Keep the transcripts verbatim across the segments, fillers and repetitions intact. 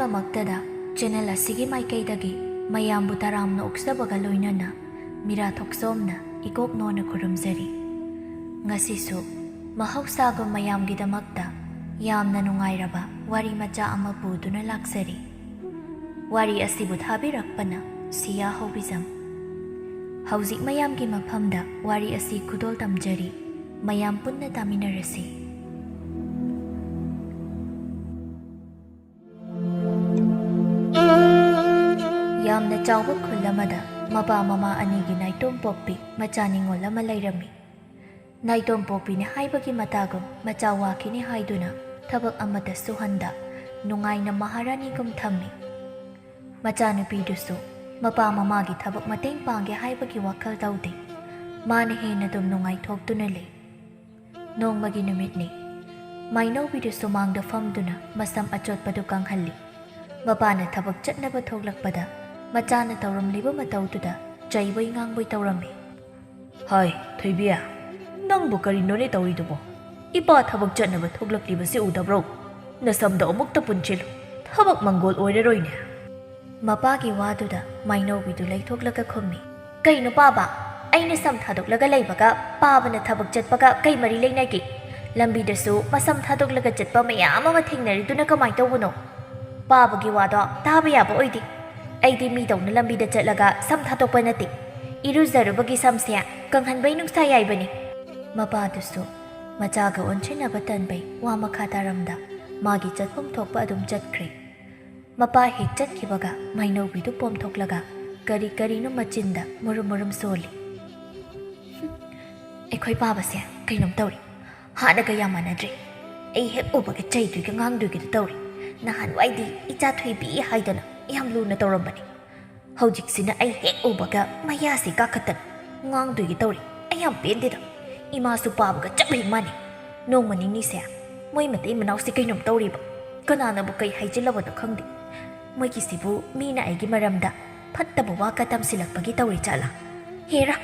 ꯃꯛꯇꯗ channel ꯑꯁꯤꯒꯤ ꯃꯥꯏꯀꯩꯗꯒꯤ ꯃꯌꯥꯝꯕꯨ ꯇꯔꯥꯝꯅ ꯑꯣꯛꯆꯕꯒ ꯂꯣꯏꯅꯅ ꯃꯤꯔꯥ ꯊꯣꯛꯆꯣꯝꯅ ꯏꯀꯣꯛ ꯅꯣꯟꯅ ꯈꯨꯔꯨꯝꯖꯔꯤ꯫ ꯉꯁꯤꯁꯨ ꯃꯍꯧꯁꯥꯒꯨꯝ ꯃꯌꯥꯝꯒꯤꯗꯃꯛꯇ ꯌꯥꯝꯅ ꯅꯨꯡꯉꯥꯏꯔꯕ ꯋꯥꯔꯤ ꯃꯆꯥ ꯑꯃ ꯄꯨꯗꯨꯅ ꯂꯥꯛꯆꯔꯤ꯫ ꯋꯥꯔꯤ ꯑꯁꯤꯕꯨ ꯊꯥꯕꯤꯔꯛꯄꯅ ꯁꯤꯌꯥ ꯍꯧꯕꯤꯖꯝ꯫ ꯍꯧꯖꯤꯛ ꯃꯌꯥꯝꯒꯤ ꯃꯐꯝꯗ ꯋꯥꯔꯤ ꯑꯁꯤ ꯈꯨꯗꯣꯜ ꯇꯝꯖꯔꯤ꯫ ꯃꯌꯥꯝ ꯄꯨꯟꯅ ꯇꯥꯃꯤꯟꯅꯔꯁꯤ꯫ ꯌꯥꯝꯅ ꯆꯥꯎꯕ ꯈꯨꯜ ꯑꯃꯗ ꯃꯄꯥ ꯃꯃꯥ ꯑꯅꯤꯒꯤ ꯅꯥꯏꯇꯣꯝ ꯄꯣꯛꯄꯤ ꯃꯆꯥ ꯅꯤꯉꯣꯜ ꯑꯃ ꯂꯩꯔꯝꯃꯤ꯫ ꯅꯥꯏꯇꯣꯝ ꯄꯣꯛꯄꯤꯅꯤ ꯍꯥꯏꯕꯒꯤ ꯃꯇꯥꯒꯨꯝ ꯃꯆꯥ ꯋꯥꯈꯤꯅꯤ ꯍꯥꯏꯗꯨꯅ ꯊꯕꯛ ꯑꯃꯠꯇ ꯁꯨꯍꯟꯗ ꯅꯨꯡꯉꯥꯏꯅ ꯃꯍꯥꯔꯥꯅꯤꯒꯨꯝ ꯊꯝꯃꯤ꯫ ꯃꯆꯥꯅꯨꯄꯤꯗꯨꯁꯨ ꯃꯄꯥ ꯃꯃꯥꯒꯤ ꯊꯕꯛ ꯃꯇꯦꯡ ꯄꯥꯡꯒꯦ ꯍꯥꯏꯕꯒꯤ ꯋꯥꯈꯜ ꯇꯧꯗꯦ꯫ ꯃꯥꯅ ꯍꯦꯟꯅ ꯑꯗꯨꯝ ꯅꯨꯡꯉꯥꯏꯊꯣꯛꯇꯨꯅ ꯂꯩ꯫ ꯅꯣꯡꯃꯒꯤ ꯅꯨꯃꯤꯠꯅꯤ꯫ ꯃꯥꯏꯅꯧꯕꯤꯗꯨ ꯁꯨꯃꯥꯡꯗ ꯐꯝꯗꯨꯅ ꯃꯁꯝ ꯑꯆꯣꯠꯄꯗꯨ ꯀꯪꯍꯜꯂꯤ꯫ ꯃꯄꯥꯅ ꯊꯕꯛ ꯆꯠꯅꯕ ꯊꯣꯛꯂꯛꯄꯗ ꯃꯆꯥꯅ ꯇꯧꯔꯝꯂꯤꯕ ꯃꯇꯧꯗꯨꯗ ꯆꯩꯕꯣꯏ ꯉꯥꯡꯕꯣꯏ ꯇꯧꯔꯝꯃꯤ꯫ "ꯍꯥꯏ, ꯊꯣꯏꯕꯤ, ꯅꯪꯕꯨ ꯀꯔꯤꯅꯣꯅꯦ ꯇꯧꯔꯤꯗꯨꯕꯣ? ꯏꯄꯥ ꯊꯕꯛ ꯆꯠꯅꯕ ꯊꯣꯛꯂꯛꯂꯤꯕꯁꯤ ꯎꯗꯕ꯭ꯔꯣ? ꯅꯁꯝꯗꯣ ꯑꯃꯨꯛꯇ ꯄꯨꯟꯁꯤꯜꯂꯨ, ꯊꯕꯛ ꯃꯪꯒꯣꯜ ꯑꯣꯏꯔꯔꯣꯏꯅꯦ꯫" ꯃꯄꯥꯒꯤ ꯋꯥꯗꯨꯗ ꯃꯥꯏꯅꯧꯕꯤꯗꯨ ꯂꯩꯊꯣꯛꯂꯒ ꯈꯨꯝꯃꯤ꯫ "ꯀꯩꯅꯣ ꯄꯥꯕ? ꯑꯩꯅ ꯁꯝ ꯊꯥꯗꯣꯛꯂꯒ ꯂꯩꯕꯒ ꯄꯥꯕꯅ ꯊꯕꯛ ꯆꯠꯄꯒ ꯀꯩ ꯃꯔꯤ ꯂꯩꯅꯒꯦ? ꯂꯝꯕꯤꯗꯁꯨ ꯃꯁꯝ ꯊꯥꯗꯣꯛꯂꯒ ꯆꯠꯄ ꯃꯌꯥꯝ ꯑꯃ ꯊꯦꯡꯅꯔꯤꯗꯨꯅ ꯀꯃꯥꯏ ꯇꯧꯕꯅꯣ? ꯄꯥꯕꯒꯤ ꯋꯥꯗꯣ ꯇꯥꯕ ꯌꯥꯕ ꯑꯣꯏꯗꯦ꯫ ꯑꯩꯗꯤ ꯃꯤꯗꯧꯅ ꯂꯝꯕꯤꯗ ꯆꯠꯂꯒ ꯁꯝ ꯊꯥꯗꯣꯛꯄ ꯅꯠꯇꯦ꯫ ꯏꯔꯨꯖꯔꯨꯕꯒꯤ ꯁꯝꯁꯦ ꯀꯪꯍꯟꯕꯩ ꯅꯨꯡꯁꯥ ꯌꯥꯏꯕꯅꯤ꯫" ꯃꯄꯥꯗꯨꯁꯨ ꯃꯆꯥꯒ ꯑꯣꯟꯁꯤꯟꯅꯕ ꯇꯟꯕꯩ ꯋꯥ ꯃꯈꯥ ꯇꯥꯔꯝꯗ ꯃꯥꯒꯤ ꯆꯠꯐꯝ ꯊꯣꯛꯄ ꯑꯗꯨꯝ ꯆꯠꯈ꯭ꯔꯦ꯫ ꯃꯄꯥ ꯍꯦꯛ ꯆꯠꯈꯤꯕꯒ ꯃꯥꯏꯅꯧꯕꯤꯗꯨ ꯄꯣꯝꯊꯣꯛꯂꯒ ꯀꯔꯤ ꯀꯔꯤꯅꯣ ꯃꯆꯤꯟꯗ ꯃꯨꯔꯨꯝ ꯃꯨꯔꯨꯝ ꯁꯣꯜꯂꯤ꯫ "ꯍꯨꯝ, ꯑꯩꯈꯣꯏ ꯄꯥꯕꯁꯦ ꯀꯩꯅꯣꯝ ꯇꯧꯔꯤ꯫ ꯍꯥꯟꯅꯒ ꯌꯥꯝ ꯃꯥꯟꯅꯗ꯭ꯔꯦ꯫ ꯑꯩ ꯍꯦꯛ ꯎꯕꯒ ꯆꯩꯗꯣꯏꯒ ꯉꯥꯡꯗꯣꯏꯒꯗ ꯇꯧꯔꯤ꯫ ꯅꯍꯥꯟꯋꯥꯏꯗꯤ ꯏꯆꯥ ꯊꯣꯏꯕꯤ ꯍꯥꯏꯗꯅ ꯌꯥꯝ ꯂꯨꯅ ꯇꯧꯔꯝꯕꯅꯤ꯫ ꯍꯧꯖꯤꯛꯁꯤꯅ ꯑꯩ ꯍꯦꯛ ꯎꯕꯒ ꯃꯌꯥꯁꯦ ꯀꯥꯈꯠꯇꯅ ꯉꯥꯡꯗꯣꯏꯒꯤ ꯇꯧꯔꯤ꯫ ꯑꯩ ꯌꯥꯝ ꯄꯦꯟꯗꯦꯗ꯫ ꯏꯃꯥꯁꯨ ꯄꯥꯕꯒ ꯆꯞ ꯍꯦꯛ ꯃꯥꯟꯅꯩ꯫ ꯅꯣꯡꯃ ꯅꯤꯅꯤꯁꯦ ꯃꯣꯏ ꯃꯇꯩ ꯃꯅꯥꯎꯁꯦ ꯀꯩꯅꯣꯝ ꯇꯧꯔꯤꯕ꯫ ꯀꯅꯥꯅꯕꯨ ꯀꯩ ꯍꯥꯏꯖꯤꯜꯂꯕꯅꯣ ꯈꯪꯗꯦ꯫ ꯃꯣꯏꯒꯤꯁꯤꯕꯨ ꯃꯤꯅ ꯑꯩꯒꯤ ꯃꯔꯝꯗ ꯐꯠꯇꯕ ꯋꯥꯒ ꯇꯝꯁꯤꯜꯂꯛꯄꯒꯤ ꯇꯧꯔꯤ ꯖꯥꯠꯂꯥ? ꯍꯦꯔꯥ,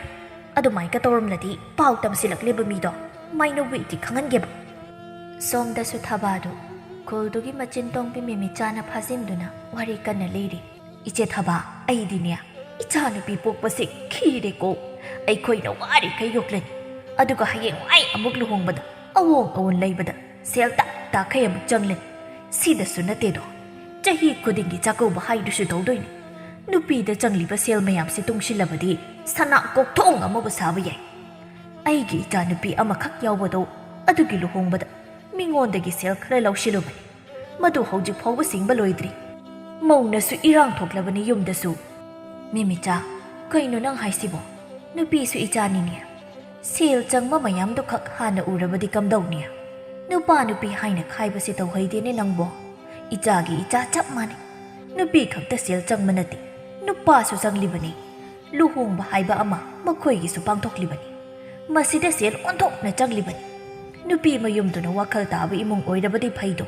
ꯑꯗꯨꯃꯥꯏꯒ ꯇꯧꯔꯝꯂꯗꯤ ꯄꯥꯎ ꯇꯝꯁꯤꯜꯂꯛꯂꯤꯕ ꯃꯤꯗꯣ ꯃꯥꯏꯅꯧꯕꯤꯗꯤ ꯈꯪꯍꯟꯒꯦꯕ꯫" ꯁꯣꯝꯗꯁꯨ ꯊꯕꯥꯗꯨ ꯈꯨꯜꯗꯨꯒꯤ ꯃꯆꯤꯟ ꯇꯣꯡꯕꯤ ꯃꯦꯃꯤꯆꯥꯅ ꯐꯥꯖꯤꯟꯗꯨꯅ ꯋꯥꯔꯤ ꯀꯟꯅ ꯂꯤꯔꯤ꯫ "ꯏꯆꯦ ꯊꯕꯥ, ꯑꯩꯗꯤꯅꯦ, ꯏꯆꯥꯅꯨꯄꯤ ꯄꯣꯛꯄꯁꯦ ꯈꯤꯔꯦꯀꯣ꯫ ꯑꯩꯈꯣꯏꯅ ꯋꯥꯔꯤꯈꯩ ꯌꯣꯛꯂꯅꯤ, ꯑꯗꯨꯒ ꯍꯌꯦꯡꯋꯥꯏ ꯑꯃꯨꯛ ꯂꯨꯍꯣꯡꯕꯗ ꯑꯋꯣꯡ ꯑꯋꯣꯟ ꯂꯩꯕꯗ ꯁꯦꯜ ꯇꯥꯛ ꯇꯥꯛꯈꯩ ꯑꯃꯨꯛ ꯆꯪꯂꯅꯤ꯫ ꯁꯤꯗꯁꯨ ꯅꯠꯇꯦꯗꯣ, ꯆꯍꯤ ꯈꯨꯗꯤꯡꯒꯤ ꯆꯥꯛꯀꯧꯕ ꯍꯥꯏꯗꯨꯁꯨ ꯇꯧꯗꯣꯏꯅꯤ꯫ ꯅꯨꯄꯤꯗ ꯆꯪꯂꯤꯕ ꯁꯦꯜ ꯃꯌꯥꯝꯁꯤ ꯇꯨꯡꯁꯤꯜꯂꯕꯗꯤ ꯁꯅꯥ ꯀꯣꯛꯊꯣꯡ ꯑꯃꯕꯨ ꯁꯥꯕ ꯌꯥꯏ꯫ ꯑꯩꯒꯤ ꯏꯆꯥꯅꯨꯄꯤ ꯑꯃꯈꯛ ꯌꯥꯎꯕꯗꯣ, ꯑꯗꯨꯒꯤ ꯂꯨꯍꯣꯡꯕꯗ ꯃꯤꯉꯣꯟꯗꯒꯤ ꯁꯦꯜ ꯈꯔ ꯂꯧꯁꯤꯜꯂꯨꯕꯅꯤ꯫ ꯃꯗꯨ ꯍꯧꯖꯤꯛ ꯐꯥꯎꯕ ꯁꯤꯡꯕ ꯂꯣꯏꯗ꯭ꯔꯤ꯫ ꯃꯧꯅꯁꯨ ꯏꯔꯥꯡ ꯊꯣꯛꯂꯕꯅꯤ ꯌꯨꯝꯗꯁꯨ꯫" "ꯃꯦꯃꯤꯆꯥ, ꯀꯩꯅꯣ ꯅꯪ ꯍꯥꯏꯁꯤꯕꯣ? ꯅꯨꯄꯤꯁꯨ ꯏꯆꯥꯅꯤꯅꯦ꯫ ꯁꯦꯜ ꯆꯪꯕ ꯃꯌꯥꯝꯗꯨ ꯈꯛ ꯍꯥꯟꯅ ꯎꯔꯕꯗꯤ ꯀꯝꯗꯧꯅꯤ? ꯅꯨꯄꯥ ꯅꯨꯄꯤ ꯍꯥꯏꯅ ꯈꯥꯏꯕꯁꯤ ꯇꯧꯍꯩꯗꯦꯅꯦ ꯅꯪꯕꯣ꯫ ꯏꯆꯥꯒꯤ ꯏꯆꯥ ꯆꯞ ꯃꯥꯟꯅꯩ꯫ ꯅꯨꯄꯤ ꯈꯛꯇ ꯁꯦꯜ ꯆꯪꯕ ꯅꯠꯇꯦ, ꯅꯨꯄꯥꯁꯨ ꯆꯪꯂꯤꯕꯅꯤ꯫ ꯂꯨꯍꯣꯡꯕ ꯍꯥꯏꯕ ꯑꯃ ꯃꯈꯣꯏꯒꯤꯁꯨ ꯄꯥꯡꯊꯣꯛꯂꯤꯕꯅꯤ꯫ ꯃꯁꯤꯗ ꯁꯦꯜ ꯑꯣꯟꯊꯣꯛꯅ ꯆꯪꯂꯤꯕꯅꯤ꯫ ꯅꯨꯄꯤ ꯃꯌꯨꯝꯗꯨꯅ ꯋꯥꯈꯜ ꯇꯥꯕ ꯏꯃꯨꯡ ꯑꯣꯏꯔꯕꯗꯤ ꯐꯩꯗꯣ꯫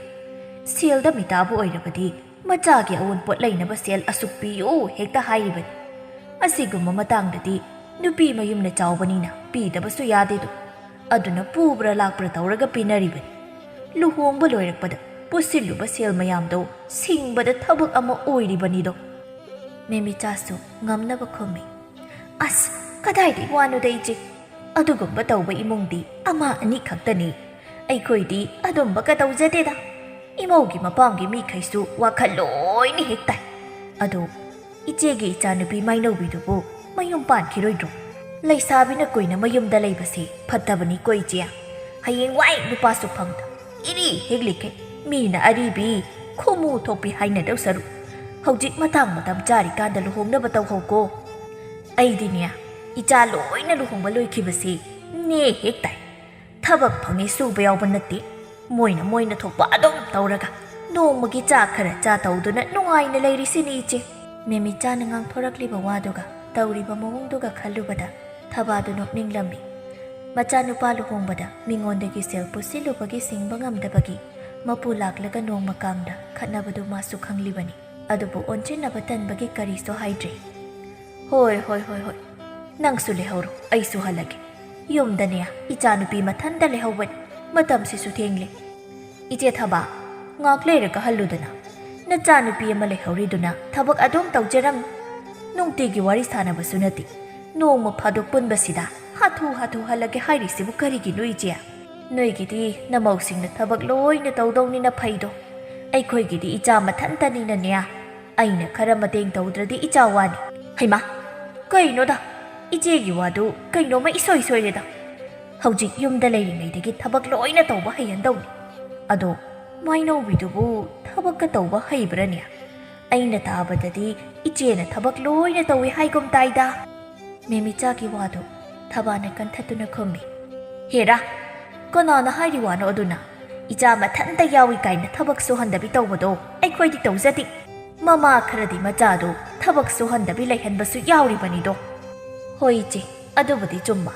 ꯁꯦꯜꯗ ꯃꯤꯇꯥꯕ ꯑꯣꯏꯔꯕꯗꯤ ꯃꯆꯥꯒꯤ ꯑꯑꯣꯟꯄꯣꯠ ꯂꯩꯅꯕ ꯁꯦꯜ ꯑꯁꯨꯛ ꯄꯤꯌꯨ ꯍꯦꯛꯇ ꯍꯥꯏꯔꯤꯕꯅꯤ꯫ ꯑꯁꯤꯒꯨꯝꯕ ꯃꯇꯥꯡꯗꯗꯤ ꯅꯨꯄꯤ ꯃꯌꯨꯝꯅ ꯆꯥꯎꯕꯅꯤꯅ ꯄꯤꯗꯕꯁꯨ ꯌꯥꯗꯦꯗꯣ꯫ ꯑꯗꯨꯅ ꯄꯨꯕ꯭ꯔꯥ ꯂꯥꯛꯄ꯭ꯔꯥ ꯇꯧꯔꯒ ꯄꯤꯅꯔꯤꯕꯅꯤ꯫ ꯂꯨꯍꯣꯡꯕ ꯂꯣꯏꯔꯛꯄꯗ ꯄꯨꯁꯤꯜꯂꯨꯕ ꯁꯦꯜ ꯃꯌꯥꯝꯗꯣ ꯁꯤꯡꯕꯗ ꯊꯕꯛ ꯑꯃ ꯑꯣꯏꯔꯤꯕꯅꯤꯗꯣ꯫" ꯃꯦꯃꯤꯆꯥꯁꯨ ꯉꯝꯅꯕ ꯈꯨꯝꯃꯤ꯫ "ꯑꯁ, ꯀꯗꯥꯏꯗꯩ ꯋꯥꯅꯣꯗ ꯏꯆꯦ? ꯑꯗꯨꯒꯨꯝꯕ ꯇꯧꯕ ꯏꯃꯨꯡꯗꯤ ꯑꯃ ꯑꯅꯤ ꯈꯛꯇꯅꯤ꯫ ꯑꯩꯈꯣꯏꯗꯤ ꯑꯗꯨꯝꯕꯒ ꯇꯧꯖꯗꯦꯗ꯫ ꯏꯃꯧꯒꯤ ꯃꯄꯥꯝꯒꯤ ꯃꯤꯈꯩꯁꯨ ꯋꯥꯈꯜ ꯂꯣꯏꯅ ꯍꯦꯛ ꯇꯥꯏ꯫ ꯑꯗꯣ ꯏꯆꯦꯒꯤ ꯏꯆꯥꯅꯨꯄꯤ ꯃꯥꯏꯅꯧꯕꯤꯗꯨꯕꯨ ꯃꯌꯨꯝ ꯄꯥꯟꯈꯤꯔꯣꯏꯗ꯭ꯔꯣ? ꯂꯩꯁꯥꯕꯤꯅ ꯀꯨꯏꯅ ꯃꯌꯨꯝꯗ ꯂꯩꯕꯁꯦ ꯐꯠꯇꯕꯅꯤꯀꯣ ꯏꯆꯦ꯫ ꯍꯌꯦꯡꯋꯥꯏ ꯅꯨꯄꯥꯁꯨ ꯐꯪꯗ ꯏꯔꯤ ꯍꯦꯛꯂꯤꯈꯩ ꯃꯤꯅ ꯑꯔꯤꯕꯤ ꯈꯨꯃꯨ ꯊꯣꯛꯄꯤ ꯍꯥꯏꯅꯗꯧ ꯁꯔꯨꯛ, ꯍꯧꯖꯤꯛ ꯃꯇꯥꯡ ꯃꯇꯝ ꯆꯥꯔꯤꯀꯥꯟꯗ ꯂꯨꯍꯣꯡꯅꯕ ꯇꯧꯍꯧꯀꯣ꯫ ꯑꯩꯗꯤꯅꯦ, ꯏꯆꯥ ꯂꯣꯏꯅ ꯂꯨꯍꯣꯡꯕ ꯂꯣꯏꯈꯤꯕꯁꯤ ꯅꯦ ꯍꯦꯛ ꯇꯥꯏ꯫ ꯊꯕꯛ ꯐꯪꯉꯦ ꯁꯨꯕ ꯌꯥꯎꯕ ꯅꯠꯇꯦ꯫ ꯃꯣꯏꯅ ꯃꯣꯏꯅ ꯊꯣꯛꯄ ꯑꯗꯨꯝ ꯇꯧꯔꯒ ꯅꯣꯡꯃꯒꯤ ꯆꯥ ꯈꯔ ꯆꯥ ꯇꯧꯗꯨꯅ ꯅꯨꯡꯉꯥꯏꯅ ꯂꯩꯔꯤꯁꯤꯅꯤ ꯏꯆꯦ꯫" ꯃꯦꯃꯤꯆꯥꯅ ꯉꯥꯡꯊꯣꯔꯛꯂꯤꯕ ꯋꯥꯗꯨꯒ ꯇꯧꯔꯤꯕ ꯃꯑꯣꯡꯗꯨꯒ ꯈꯜꯂꯨꯕꯗ ꯊꯕꯥꯗꯨ ꯅꯣꯛꯅꯤꯡꯂꯝꯃꯤ꯫ ꯃꯆꯥꯅꯨꯄꯥ ꯂꯨꯍꯣꯡꯕꯗ ꯃꯤꯉꯣꯟꯗꯒꯤ ꯁꯦꯜ ꯄꯨꯁꯤꯜꯂꯨꯕꯒꯤ ꯁꯤꯡꯕ ꯉꯝꯗꯕꯒꯤ ꯃꯄꯨ ꯂꯥꯛꯂꯒ ꯅꯣꯡꯃ ꯀꯥꯡꯗ ꯈꯠꯅꯕꯗꯨ ꯃꯥꯁꯨ ꯈꯪꯂꯤꯕꯅꯤ꯫ ꯑꯗꯨꯕꯨ ꯑꯣꯟꯁꯤꯟꯅꯕ ꯇꯟꯕꯒꯤ ꯀꯔꯤꯁꯨ ꯍꯥꯏꯗ꯭ꯔꯦ꯫ "ꯍꯣꯏ, ꯍꯣꯏ, ꯍꯣꯏ, ꯍꯣꯏ꯫ ꯅꯪꯁꯨ ꯂꯩꯍꯧꯔꯣ, ꯑꯩꯁꯨ ꯍꯜꯂꯒꯦ꯫ ꯌꯨꯝꯗꯅꯦ ꯏꯆꯥꯅꯨꯄꯤ ꯃꯊꯟꯇ ꯂꯩꯍꯧꯕꯅꯤ꯫ ꯃꯇꯝꯁꯤꯁꯨ ꯊꯦꯡꯂꯦ꯫ ꯏꯆꯦ ꯊꯕꯥ, ꯉꯥꯛ ꯂꯩꯔꯒ ꯍꯜꯂꯨꯗꯅ꯫ ꯅꯆꯥꯅꯨꯄꯤ ꯑꯃ ꯂꯩꯍꯧꯔꯤꯗꯨꯅ ꯊꯕꯛ ꯑꯗꯨꯝ ꯇꯧꯖꯔꯝ꯫ ꯅꯨꯡꯇꯤꯒꯤ ꯋꯥꯔꯤ ꯁꯥꯟꯅꯕꯁꯨ ꯅꯠꯇꯦ꯫ ꯅꯣꯡꯃ ꯐꯥꯗꯣꯛ ꯄꯨꯟꯕꯁꯤꯗ ꯍꯥꯊꯨ ꯍꯥꯊꯨ ꯍꯜꯂꯒꯦ ꯍꯥꯏꯔꯤꯁꯤꯕꯨ ꯀꯔꯤꯒꯤꯅꯣ ꯏꯆꯦ? ꯅꯣꯏꯒꯤꯗꯤ ꯅꯃꯧꯁꯤꯡꯅ ꯊꯕꯛ ꯂꯣꯏꯅ ꯇꯧꯗꯧꯅꯤꯅ ꯐꯩꯗꯣ꯫ ꯑꯩꯈꯣꯏꯒꯤꯗꯤ ꯏꯆꯥ ꯃꯊꯟꯇꯅꯤꯅꯅꯦ꯫ ꯑꯩꯅ ꯈꯔ ꯃꯇꯦꯡ ꯇꯧꯗ꯭ꯔꯗꯤ ꯏꯆꯥ ꯋꯥꯅꯤ꯫ ꯍꯩꯃꯥ! ꯀꯩꯅꯣꯗ? ꯏꯆꯦꯒꯤ ꯋꯥꯗꯨ ꯀꯩꯅꯣꯝꯃ ꯏꯁꯣꯏ ꯁꯣꯏꯔꯦꯗ꯫ ꯍꯧꯖꯤꯛ ꯌꯨꯝꯗ ꯂꯩꯔꯤꯉꯩꯗꯒꯤ ꯊꯕꯛ ꯂꯣꯏꯅ ꯇꯧꯕ ꯍꯩꯍꯟꯗꯧꯅꯤ꯫ ꯑꯗꯣ ꯃꯥꯏꯅꯧꯕꯤꯗꯨꯕꯨ ꯊꯕꯛꯀ ꯇꯧꯕ ꯍꯩꯕ꯭ꯔꯅꯦ? ꯑꯩꯅ ꯇꯥꯕꯗꯗꯤ ꯏꯆꯦꯅ ꯊꯕꯛ ꯂꯣꯏꯅ ꯇꯧꯏ ꯍꯥꯏꯒꯨꯝ ꯇꯥꯏꯗ꯫ ꯃꯦꯃꯤꯆꯥꯒꯤ ꯋꯥꯗꯨ ꯊꯕꯥꯅ ꯀꯟꯊꯠꯇꯨꯅ ꯈꯨꯝꯃꯤ꯫ ꯍꯦꯔꯥ! ꯀꯅꯥꯅ ꯍꯥꯏꯔꯤ ꯋꯥꯅꯣ ꯑꯗꯨꯅ? ꯏꯆꯥ ꯃꯊꯟꯇ ꯌꯥꯎꯏ ꯀꯥꯏꯅ ꯊꯕꯛ ꯁꯨꯍꯟꯗꯕꯤ ꯇꯧꯕꯗꯣ ꯑꯩꯈꯣꯏꯗꯤ ꯇꯧꯖꯗꯦ꯫ ꯃꯃꯥ ꯈꯔꯗꯤ ꯃꯆꯥꯗꯨ ꯊꯕꯛ ꯁꯨꯍꯟꯗꯕꯤ ꯂꯩꯍꯟꯕꯁꯨ ꯌꯥꯎꯔꯤꯕꯅꯤꯗꯣ꯫ ꯍꯣꯏ ꯏꯆꯦ, ꯑꯗꯨꯕꯨꯗꯤ ꯆꯨꯝꯕ꯫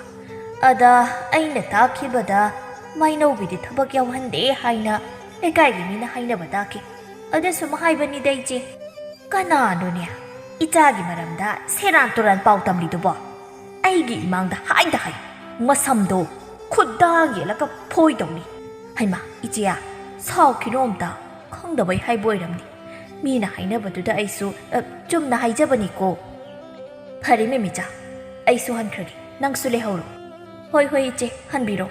ꯑꯗ ꯑꯩꯅ ꯇꯥꯈꯤꯕꯗ ꯃꯥꯏꯅꯧꯕꯤꯗꯤ ꯊꯕꯛ ꯌꯥꯎꯍꯟꯗꯦ ꯍꯥꯏꯅ ꯂꯩꯀꯥꯏꯒꯤ ꯃꯤꯅ ꯍꯥꯏꯅꯕ ꯇꯥꯈꯤ꯫ ꯑꯗ ꯁꯨꯝ ꯍꯥꯏꯕꯅꯤꯗ ꯏꯆꯦ꯫ ꯀꯅꯥꯅꯣꯅꯦ ꯏꯆꯥꯒꯤ ꯃꯔꯝꯗ ꯁꯦꯔꯥꯟ ꯇꯨꯔꯥꯟ ꯄꯥꯎ ꯇꯝꯂꯤꯗꯨꯕꯣ? ꯑꯩꯒꯤ ꯏꯃꯥꯡꯗ ꯍꯥꯏꯗ ꯍꯥꯏ, ꯃꯁꯝꯗꯣ ꯈꯨꯠꯗꯥꯡ ꯌꯦꯜꯂꯒ ꯐꯣꯏꯗꯧꯅꯤ꯫ ꯍꯩꯃꯥ, ꯏꯆꯦ, ꯁꯥꯎꯈꯤꯅꯣ ꯑꯝꯇ, ꯈꯪꯗꯕꯩ ꯍꯥꯏꯕ ꯑꯣꯏꯔꯝꯅꯤ꯫ ꯃꯤꯅ ꯍꯥꯏꯅꯕꯗꯨꯗ ꯑꯩꯁꯨ, ꯑ, ꯆꯨꯝꯅ ꯍꯥꯏꯖꯕꯅꯤꯀꯣ꯫ ꯐꯔꯦ ꯃꯦꯃꯤꯆꯥ, ꯑꯩꯁꯨ ꯍꯟꯈ꯭ꯔꯒꯦ, ꯅꯪꯁꯨ ꯂꯩꯍꯧꯔꯣ꯫ ꯍꯣꯏ ꯍꯣꯏ ꯏꯆꯦ, ꯍꯟꯕꯤꯔꯣ꯫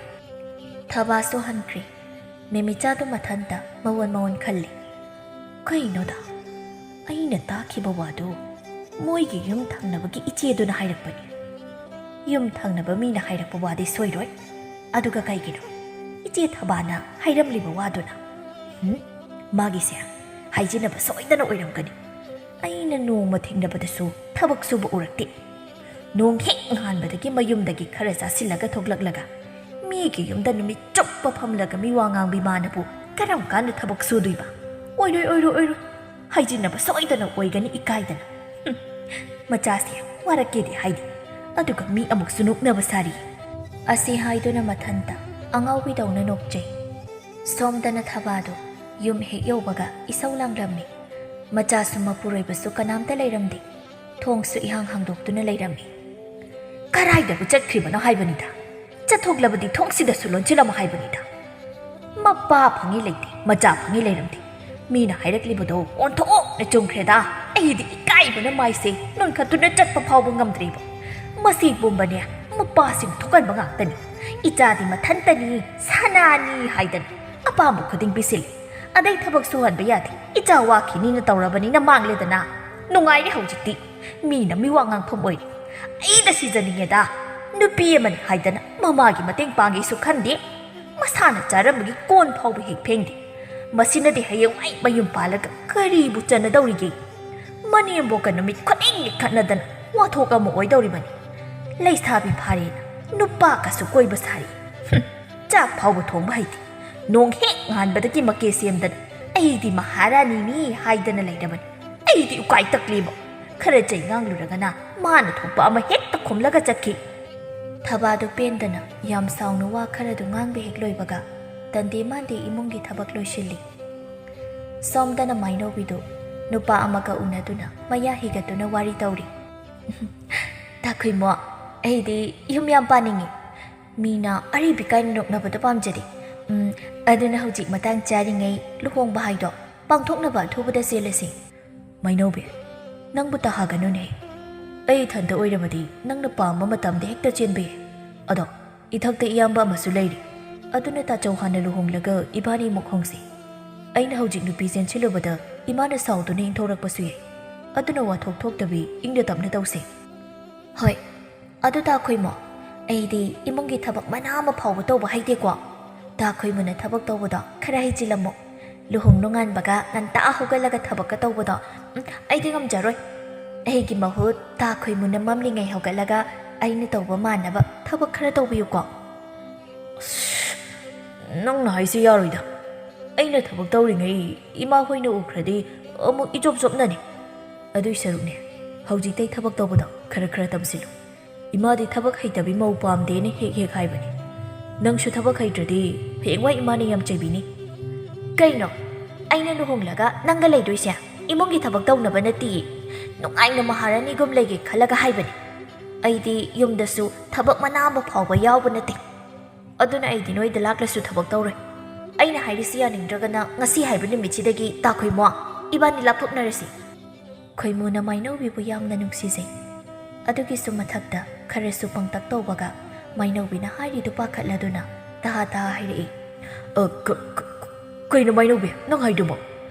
ꯊꯕꯥꯁꯨ ꯍꯟꯈ꯭ꯔꯦ꯫ ꯃꯦꯃꯤꯆꯥꯗꯨ ꯃꯊꯟꯇ ꯃꯋꯣꯟ ꯃꯋꯣꯟ ꯈꯜꯂꯤ꯫ ꯀꯩꯅꯣꯗ, ꯑꯩꯅ ꯇꯥꯈꯤꯕ ꯋꯥꯗꯨ ꯃꯣꯏꯒꯤ ꯌꯨꯝ ꯊꯪꯅꯕꯒꯤ ꯏꯆꯦꯗꯨꯅ ꯍꯥꯏꯔꯛꯄꯅꯤ꯫ ꯌꯨꯝ ꯊꯪꯅꯕ ꯃꯤꯅ ꯍꯥꯏꯔꯛꯄ ꯋꯥꯗꯤ ꯁꯣꯏꯔꯣꯏ꯫ ꯑꯗꯨꯒ ꯀꯩꯒꯤꯅꯣ ꯏꯆꯦ ꯊꯕꯥꯅ ꯍꯥꯏꯔꯝꯂꯤꯕ ꯋꯥꯗꯨꯅ? ꯍꯨꯝ? ꯃꯥꯒꯤꯁꯦ ꯍꯥꯏꯖꯤꯟꯅꯕ ꯁꯣꯏꯗꯅ ꯑꯣꯏꯔꯝꯒꯅꯤ꯫ ꯑꯩꯅ ꯅꯣꯡꯃ ꯊꯦꯡꯅꯕꯗꯁꯨ ꯊꯕꯛ ꯁꯨꯕ ꯎꯔꯛꯇꯦ꯫ ꯅꯣꯡ ꯍꯦꯛ ꯉꯥꯟꯕꯗꯒꯤ ꯃꯌꯨꯝꯗꯒꯤ ꯈꯔ ꯆꯥꯁꯤꯜꯂꯒ ꯊꯣꯛꯂꯛꯂꯒ ꯃꯤꯒꯤ ꯌꯨꯝꯗ ꯅꯨꯃꯤꯠ ꯆꯨꯞꯄ ꯐꯝꯂꯒ ꯃꯤꯋꯥ ꯉꯥꯡꯕꯤ ꯃꯥꯅꯕꯨ ꯀꯔꯝ ꯀꯥꯟꯗ ꯊꯕꯛ ꯁꯨꯗꯣꯏꯕ? ꯑꯣꯏꯔꯣꯏ, ꯑꯣꯏꯔꯣꯏ, ꯑꯣꯏꯔꯣꯏ꯫ ꯍꯥꯏꯖꯤꯟꯅꯕ ꯁꯣꯏꯗꯅ ꯑꯣꯏꯒꯅꯤ ꯏꯀꯥꯏꯗꯅ꯫ ꯍꯨꯝ, ꯃꯆꯥꯁꯦ ꯋꯥꯔꯛꯀꯦꯗꯤ ꯍꯥꯏꯗꯦ, ꯑꯗꯨꯒ ꯃꯤ ꯑꯃꯨꯛꯁꯨ ꯅꯣꯛꯅꯕ ꯁꯥꯔꯤ꯫ ꯑꯁꯤ ꯍꯥꯏꯗꯨꯅ ꯃꯊꯟꯇ ꯑꯉꯥꯎꯕꯤꯗꯧꯅ ꯅꯣꯛꯆꯩ꯫ ꯁꯣꯝꯗꯅ ꯊꯕꯥꯗꯨ ꯌꯨꯝ ꯍꯦꯛ ꯌꯧꯕꯒ ꯏꯁꯧ ꯂꯥꯡꯂꯝꯃꯤ꯫ ꯃꯆꯥꯁꯨ ꯃꯄꯨꯔꯣꯏꯕꯁꯨ ꯀꯅꯥꯝꯇ ꯂꯩꯔꯝꯗꯦ꯫ ꯊꯣꯡꯁꯨ ꯏꯍꯥꯡ ꯍꯥꯡꯗꯣꯛꯇꯨꯅ ꯂꯩꯔꯝꯃꯤ꯫ ꯀꯔꯥꯏꯗꯕꯨ ꯆꯠꯈ꯭ꯔꯤꯕꯅꯣ ꯍꯥꯏꯕꯅꯤꯗ? ꯆꯠꯊꯣꯛꯂꯕꯗꯤ ꯊꯣꯡꯁꯤꯗꯁꯨ ꯂꯣꯟꯁꯤꯜꯂꯝꯃꯣ ꯍꯥꯏꯕꯅꯤꯗ꯫ ꯃꯄꯥ ꯐꯪꯉꯤ ꯂꯩꯇꯦ, ꯃꯆꯥ ꯐꯪꯉꯤ ꯂꯩꯔꯝꯗꯦ꯫ ꯃꯤꯅ ꯍꯥꯏꯔꯛꯂꯤꯕꯗꯣ ꯑꯣꯟꯊꯣꯛꯅ ꯆꯨꯝꯈ꯭ꯔꯦꯗ꯫ ꯑꯩꯗꯤ ꯏꯀꯥꯏꯕꯅ ꯃꯥꯏꯁꯦ ꯅꯣꯟꯈꯠꯇꯨꯅ ꯆꯠꯄ ꯐꯥꯎꯕ ꯉꯝꯗ꯭ꯔꯦꯕ꯫ ꯃꯁꯤ ꯄꯨꯝꯕꯅꯦ ꯃꯄꯥꯁꯤꯡ ꯊꯣꯛꯍꯟꯕ ꯉꯥꯛꯇꯅꯤ꯫ ꯏꯆꯥꯗꯤ ꯃꯊꯟꯇꯅꯤ, ꯁꯅꯥꯅꯤ ꯍꯥꯏꯗꯅ ꯑꯄꯥꯝꯕ ꯈꯨꯗꯤꯡ ꯄꯤꯁꯤꯜꯂꯤ꯫ ꯑꯗꯩ ꯊꯕꯛ ꯁꯨꯍꯟꯕ ꯌꯥꯗꯦ, ꯏꯆꯥ ꯋꯥꯈꯤꯅꯤꯅ ꯇꯧꯔꯕꯅꯤꯅ ꯃꯥꯡꯂꯦꯗꯅ꯫ ꯅꯨꯡꯉꯥꯏꯔꯦ ꯍꯧꯖꯤꯛꯇꯤ꯫ ꯃꯤꯅ ꯃꯤꯋꯥ ꯉꯥꯡꯐꯝ ꯑꯣꯏꯔꯦ꯫ ꯑꯩꯅ ꯁꯤꯖꯅꯤꯡꯉꯦꯗ꯫ ꯅꯨꯄꯤ ꯑꯃꯅꯤ ꯍꯥꯏꯗꯅ ꯃꯃꯥꯒꯤ ꯃꯇꯦꯡ ꯄꯥꯡꯒꯦꯁꯨ ꯈꯟꯗꯦ꯫ ꯃꯁꯥꯅ ꯆꯥꯔꯝꯕꯒꯤ ꯀꯣꯟ ꯐꯥꯎꯕ ꯍꯦꯛ ꯐꯦꯡꯗꯦ꯫ ꯃꯁꯤꯅꯗꯤ ꯍꯌꯦꯡꯋꯥꯏ ꯃꯌꯨꯝ ꯄꯥꯜꯂꯒ ꯀꯔꯤꯕꯨ ꯆꯟꯅꯗꯧꯔꯤꯒꯦ? ꯃꯅꯦꯝꯕꯣꯛꯀ ꯅꯨꯃꯤꯠ ꯈꯨꯗꯤꯡꯒꯤ ꯈꯠꯅꯗꯅ ꯋꯥꯊꯣꯛ ꯑꯃ ꯑꯣꯏꯗꯧꯔꯤꯕꯅꯤ꯫ ꯂꯩꯁꯥꯕꯤ ꯐꯥꯔꯦꯅ ꯅꯨꯄꯥꯒꯁꯨ ꯀꯣꯏꯕ ꯁꯥꯔꯤ꯫ ꯍꯨꯝ, ꯆꯥꯛ ꯐꯥꯎꯕ ꯊꯣꯡꯕ ꯍꯩꯇꯦ꯫ ꯅꯣꯡ ꯍꯦꯛ ꯉꯥꯟꯕꯗꯒꯤ ꯃꯀꯦ ꯁꯦꯝꯗꯅ ꯑꯩꯗꯤ ꯃꯍꯥꯔꯥꯅꯤꯅꯤ ꯍꯥꯏꯗꯅ ꯂꯩꯔꯕꯅꯤ꯫ ꯑꯩꯗꯤ ꯎꯀꯥꯏ ꯇꯛꯂꯤꯕ꯫ ꯈꯔ ꯆꯩ ꯉꯥꯡꯂꯨꯔꯒꯅ ꯃꯥꯅ ꯊꯣꯛꯄ ꯑꯃ ꯍꯦꯛꯇ ꯈꯨꯝꯂꯒ ꯆꯠꯈꯤ꯫ ꯊꯕꯥꯗꯨ ꯄꯦꯟꯗꯅ ꯌꯥꯝ ꯁꯥꯎꯅ ꯋꯥ ꯈꯔꯗꯨ ꯉꯥꯡꯕ ꯍꯦꯛ ꯂꯣꯏꯕꯒ ꯇꯟꯗꯦ ꯃꯥꯟꯗꯦ ꯏꯃꯨꯡꯒꯤ ꯊꯕꯛ ꯂꯣꯏꯁꯤꯜꯂꯤ꯫ ꯁꯣꯝꯗꯅ ꯃꯥꯏꯅꯧꯕꯤꯗꯨ ꯅꯨꯄꯥ ꯑꯃꯒ ꯎꯅꯗꯨꯅ ꯃꯌꯥ ꯍꯤꯒꯠꯇꯨꯅ ꯋꯥꯔꯤ ꯇꯧꯔꯤ꯫ "ꯇꯥꯈꯨꯏꯃꯣ, ꯑꯩꯗꯤ ꯌꯨꯝ ꯌꯥꯝ ꯄꯥꯅꯤꯡꯉꯤ꯫ ꯃꯤꯅ ꯑꯔꯤꯕꯤ ꯀꯥꯏꯅ ꯅꯣꯛꯅꯕꯗꯣ ꯄꯥꯝꯖꯗꯦ꯫ ꯎꯝ, ꯑꯗꯨꯅ ꯍꯧꯖꯤꯛ ꯃꯇꯥꯡ ꯆꯥꯔꯤꯉꯩ ꯂꯨꯍꯣꯡꯕ ꯍꯥꯏꯗꯣ ꯄꯥꯡꯊꯣꯛꯅꯕ ꯑꯊꯨꯕꯗ ꯆꯦꯜꯂꯁꯤ꯫" "ꯃꯥꯏꯅꯧꯕꯤ, ꯅꯪꯕꯨ ꯇꯥꯍꯥꯒꯅꯨꯅꯦ꯫ ꯑꯩ ꯏꯊꯟꯇ ꯑꯣꯏꯔꯕꯗꯤ ꯅꯪꯅ ꯄꯥꯝꯕ ꯃꯇꯝꯗ ꯍꯦꯛꯇ ꯆꯦꯟꯕ ꯌꯥꯏ꯫ ꯑꯗꯣ ꯏꯊꯛꯇ ꯏꯌꯥꯝꯕ ꯑꯃꯁꯨ ꯂꯩꯔꯤ꯫ ꯑꯗꯨꯅ ꯇꯥꯆꯧ ꯍꯥꯟꯅ ꯂꯨꯍꯣꯡꯂꯒ ꯏꯕꯥꯅꯤꯃꯨꯛ ꯍꯣꯡꯁꯤ꯫ ꯑꯩꯅ ꯍꯧꯖꯤꯛ ꯅꯨꯄꯤ ꯆꯦꯟꯁꯤꯜꯂꯨꯕꯗ ꯏꯃꯥꯅ ꯁꯥꯎꯗꯨꯅ ꯏꯟꯊꯣꯔꯛꯄꯁꯨ ꯌꯥꯏ꯫ ꯑꯗꯨꯅ ꯋꯥꯊꯣꯛ ꯊꯣꯛꯇꯕꯤ ꯏꯪꯅ ꯇꯞꯅ ꯇꯧꯁꯤ꯫" "ꯍꯣꯏ, ꯑꯗꯨ ꯇꯥꯈꯨꯏꯃꯣ, ꯑꯩꯗꯤ ꯏꯃꯨꯡꯒꯤ ꯊꯕꯛ ꯃꯅꯥ ꯑꯃ ꯐꯥꯎꯕ ꯇꯧꯕ ꯍꯩꯇꯦꯀꯣ꯫ ꯇꯥꯈꯨꯏꯃꯨꯅ ꯊꯕꯛ ꯇꯧꯕꯗꯣ ꯈꯔ ꯍꯩꯖꯤꯜꯂꯝꯃꯣ꯫ ꯂꯨꯍꯣꯡ ꯅꯣꯡꯉꯥꯟꯕꯒ ꯉꯟꯇꯥ ꯍꯧꯒꯠꯂꯒ ꯊꯕꯛꯀ ꯇꯧꯕꯗꯣ, ꯎꯝ, ꯑꯩꯗꯤ ꯉꯝꯖꯔꯣꯏ꯫ ꯑꯩꯒꯤ ꯃꯍꯨꯠ ꯇꯥꯈꯨꯏꯃꯨꯅ ꯃꯝꯂꯤꯉꯩ ꯍꯧꯒꯠꯂꯒ ꯑꯩꯅ ꯇꯧꯕ ꯃꯥꯟꯅꯕ ꯊꯕꯛ ꯈꯔ ꯇꯧꯕꯤꯌꯨꯀꯣ꯫" "ꯑꯁ, ꯅꯪꯅ ꯍꯥꯏꯁꯤ ꯌꯥꯔꯣꯏꯗ꯫ ꯑꯩꯅ ꯊꯕꯛ ꯇꯧꯔꯤꯉꯩ ꯏꯃꯥ ꯍꯣꯏꯅ ꯎꯈ꯭ꯔꯗꯤ ꯑꯃꯨꯛ ꯏꯆꯣꯞ ꯆꯣꯞꯅꯅꯤ꯫ ꯑꯗꯨꯏ ꯁꯔꯨꯛꯅꯦ, ꯍꯧꯖꯤꯛꯇꯩ ꯊꯕꯛ ꯇꯧꯕꯗꯣ ꯈꯔ ꯈꯔ ꯇꯝꯁꯤꯜꯂꯨ꯫ ꯏꯃꯥꯗꯤ ꯊꯕꯛ ꯍꯩꯇꯕꯤ ꯃꯧ ꯄꯥꯝꯗꯦꯅ ꯍꯦꯛ ꯍꯦꯛ ꯍꯥꯏꯕꯅꯤ꯫ ꯅꯪꯁꯨ ꯊꯕꯛ ꯍꯩꯇ꯭ꯔꯗꯤ ꯍꯌꯦꯡꯋꯥꯏ ꯏꯃꯥꯅ ꯌꯥꯝ ꯆꯩꯕꯤꯅꯤ꯫" "ꯀꯩꯅꯣ? ꯑꯩꯅ ꯂꯨꯍꯣꯡꯂꯒ ꯅꯪꯒ ꯂꯩꯗꯣꯏꯁꯦ ꯏꯃꯨꯡꯒꯤ ꯊꯕꯛ ꯇꯧꯅꯕ ꯅꯠꯇꯤꯌꯦ꯫ ꯅꯨꯡꯉꯥꯏꯅ ꯃꯍꯥꯔꯥꯅꯤꯒꯨꯝ ꯂꯩꯒꯦ ꯈꯜꯂꯒ ꯍꯥꯏꯕꯅꯤ꯫ ꯑꯩꯗꯤ ꯌꯨꯝꯗꯁꯨ ꯊꯕꯛ ꯃꯅꯥ ꯑꯃ ꯐꯥꯎꯕ ꯌꯥꯎꯕ ꯅꯠꯇꯦ꯫ ꯑꯗꯨꯅ ꯑꯩꯗꯤ ꯅꯣꯏꯗ ꯂꯥꯛꯂꯁꯨ ꯊꯕꯛ ꯇꯧꯔꯣꯏ꯫ ꯑꯩꯅ ꯍꯥꯏꯔꯤꯁꯤ ꯌꯥꯅꯤꯡꯗ꯭ꯔꯒꯅ ꯉꯁꯤ ꯍꯥꯏꯕ ꯅꯨꯃꯤꯠꯁꯤꯗꯒꯤ ꯇꯥꯈꯣꯏꯃꯣ, ꯏꯕꯥꯅꯤ ꯂꯥꯞꯊꯣꯛꯅꯔꯁꯤ꯫ ꯈꯣꯏꯃꯨꯅ ꯃꯥꯏꯅꯧꯕꯤꯕꯨ ꯌꯥꯝꯅ ꯅꯨꯡꯁꯤꯖꯩ꯫ ꯑꯗꯨꯒꯤꯁꯨ ꯃꯊꯛꯇ ꯈꯔꯁꯨ ꯄꯪꯇꯛ ꯇꯧꯕꯒ ꯃꯥꯏꯅꯧꯕꯤꯅ ꯍꯥꯏꯔꯤꯗꯨ ꯄꯥꯈꯠꯂꯗꯨꯅ ꯇꯍꯥ ꯇꯍꯥ ꯍꯥꯏꯔꯛꯏ꯫ "ꯑ, ꯀ-, ꯀ-, ꯀ-, ꯀꯩꯅꯣ ꯃꯥꯏꯅꯧꯕꯤ, ꯅꯪ ꯍꯥꯏꯗꯨꯕꯣ?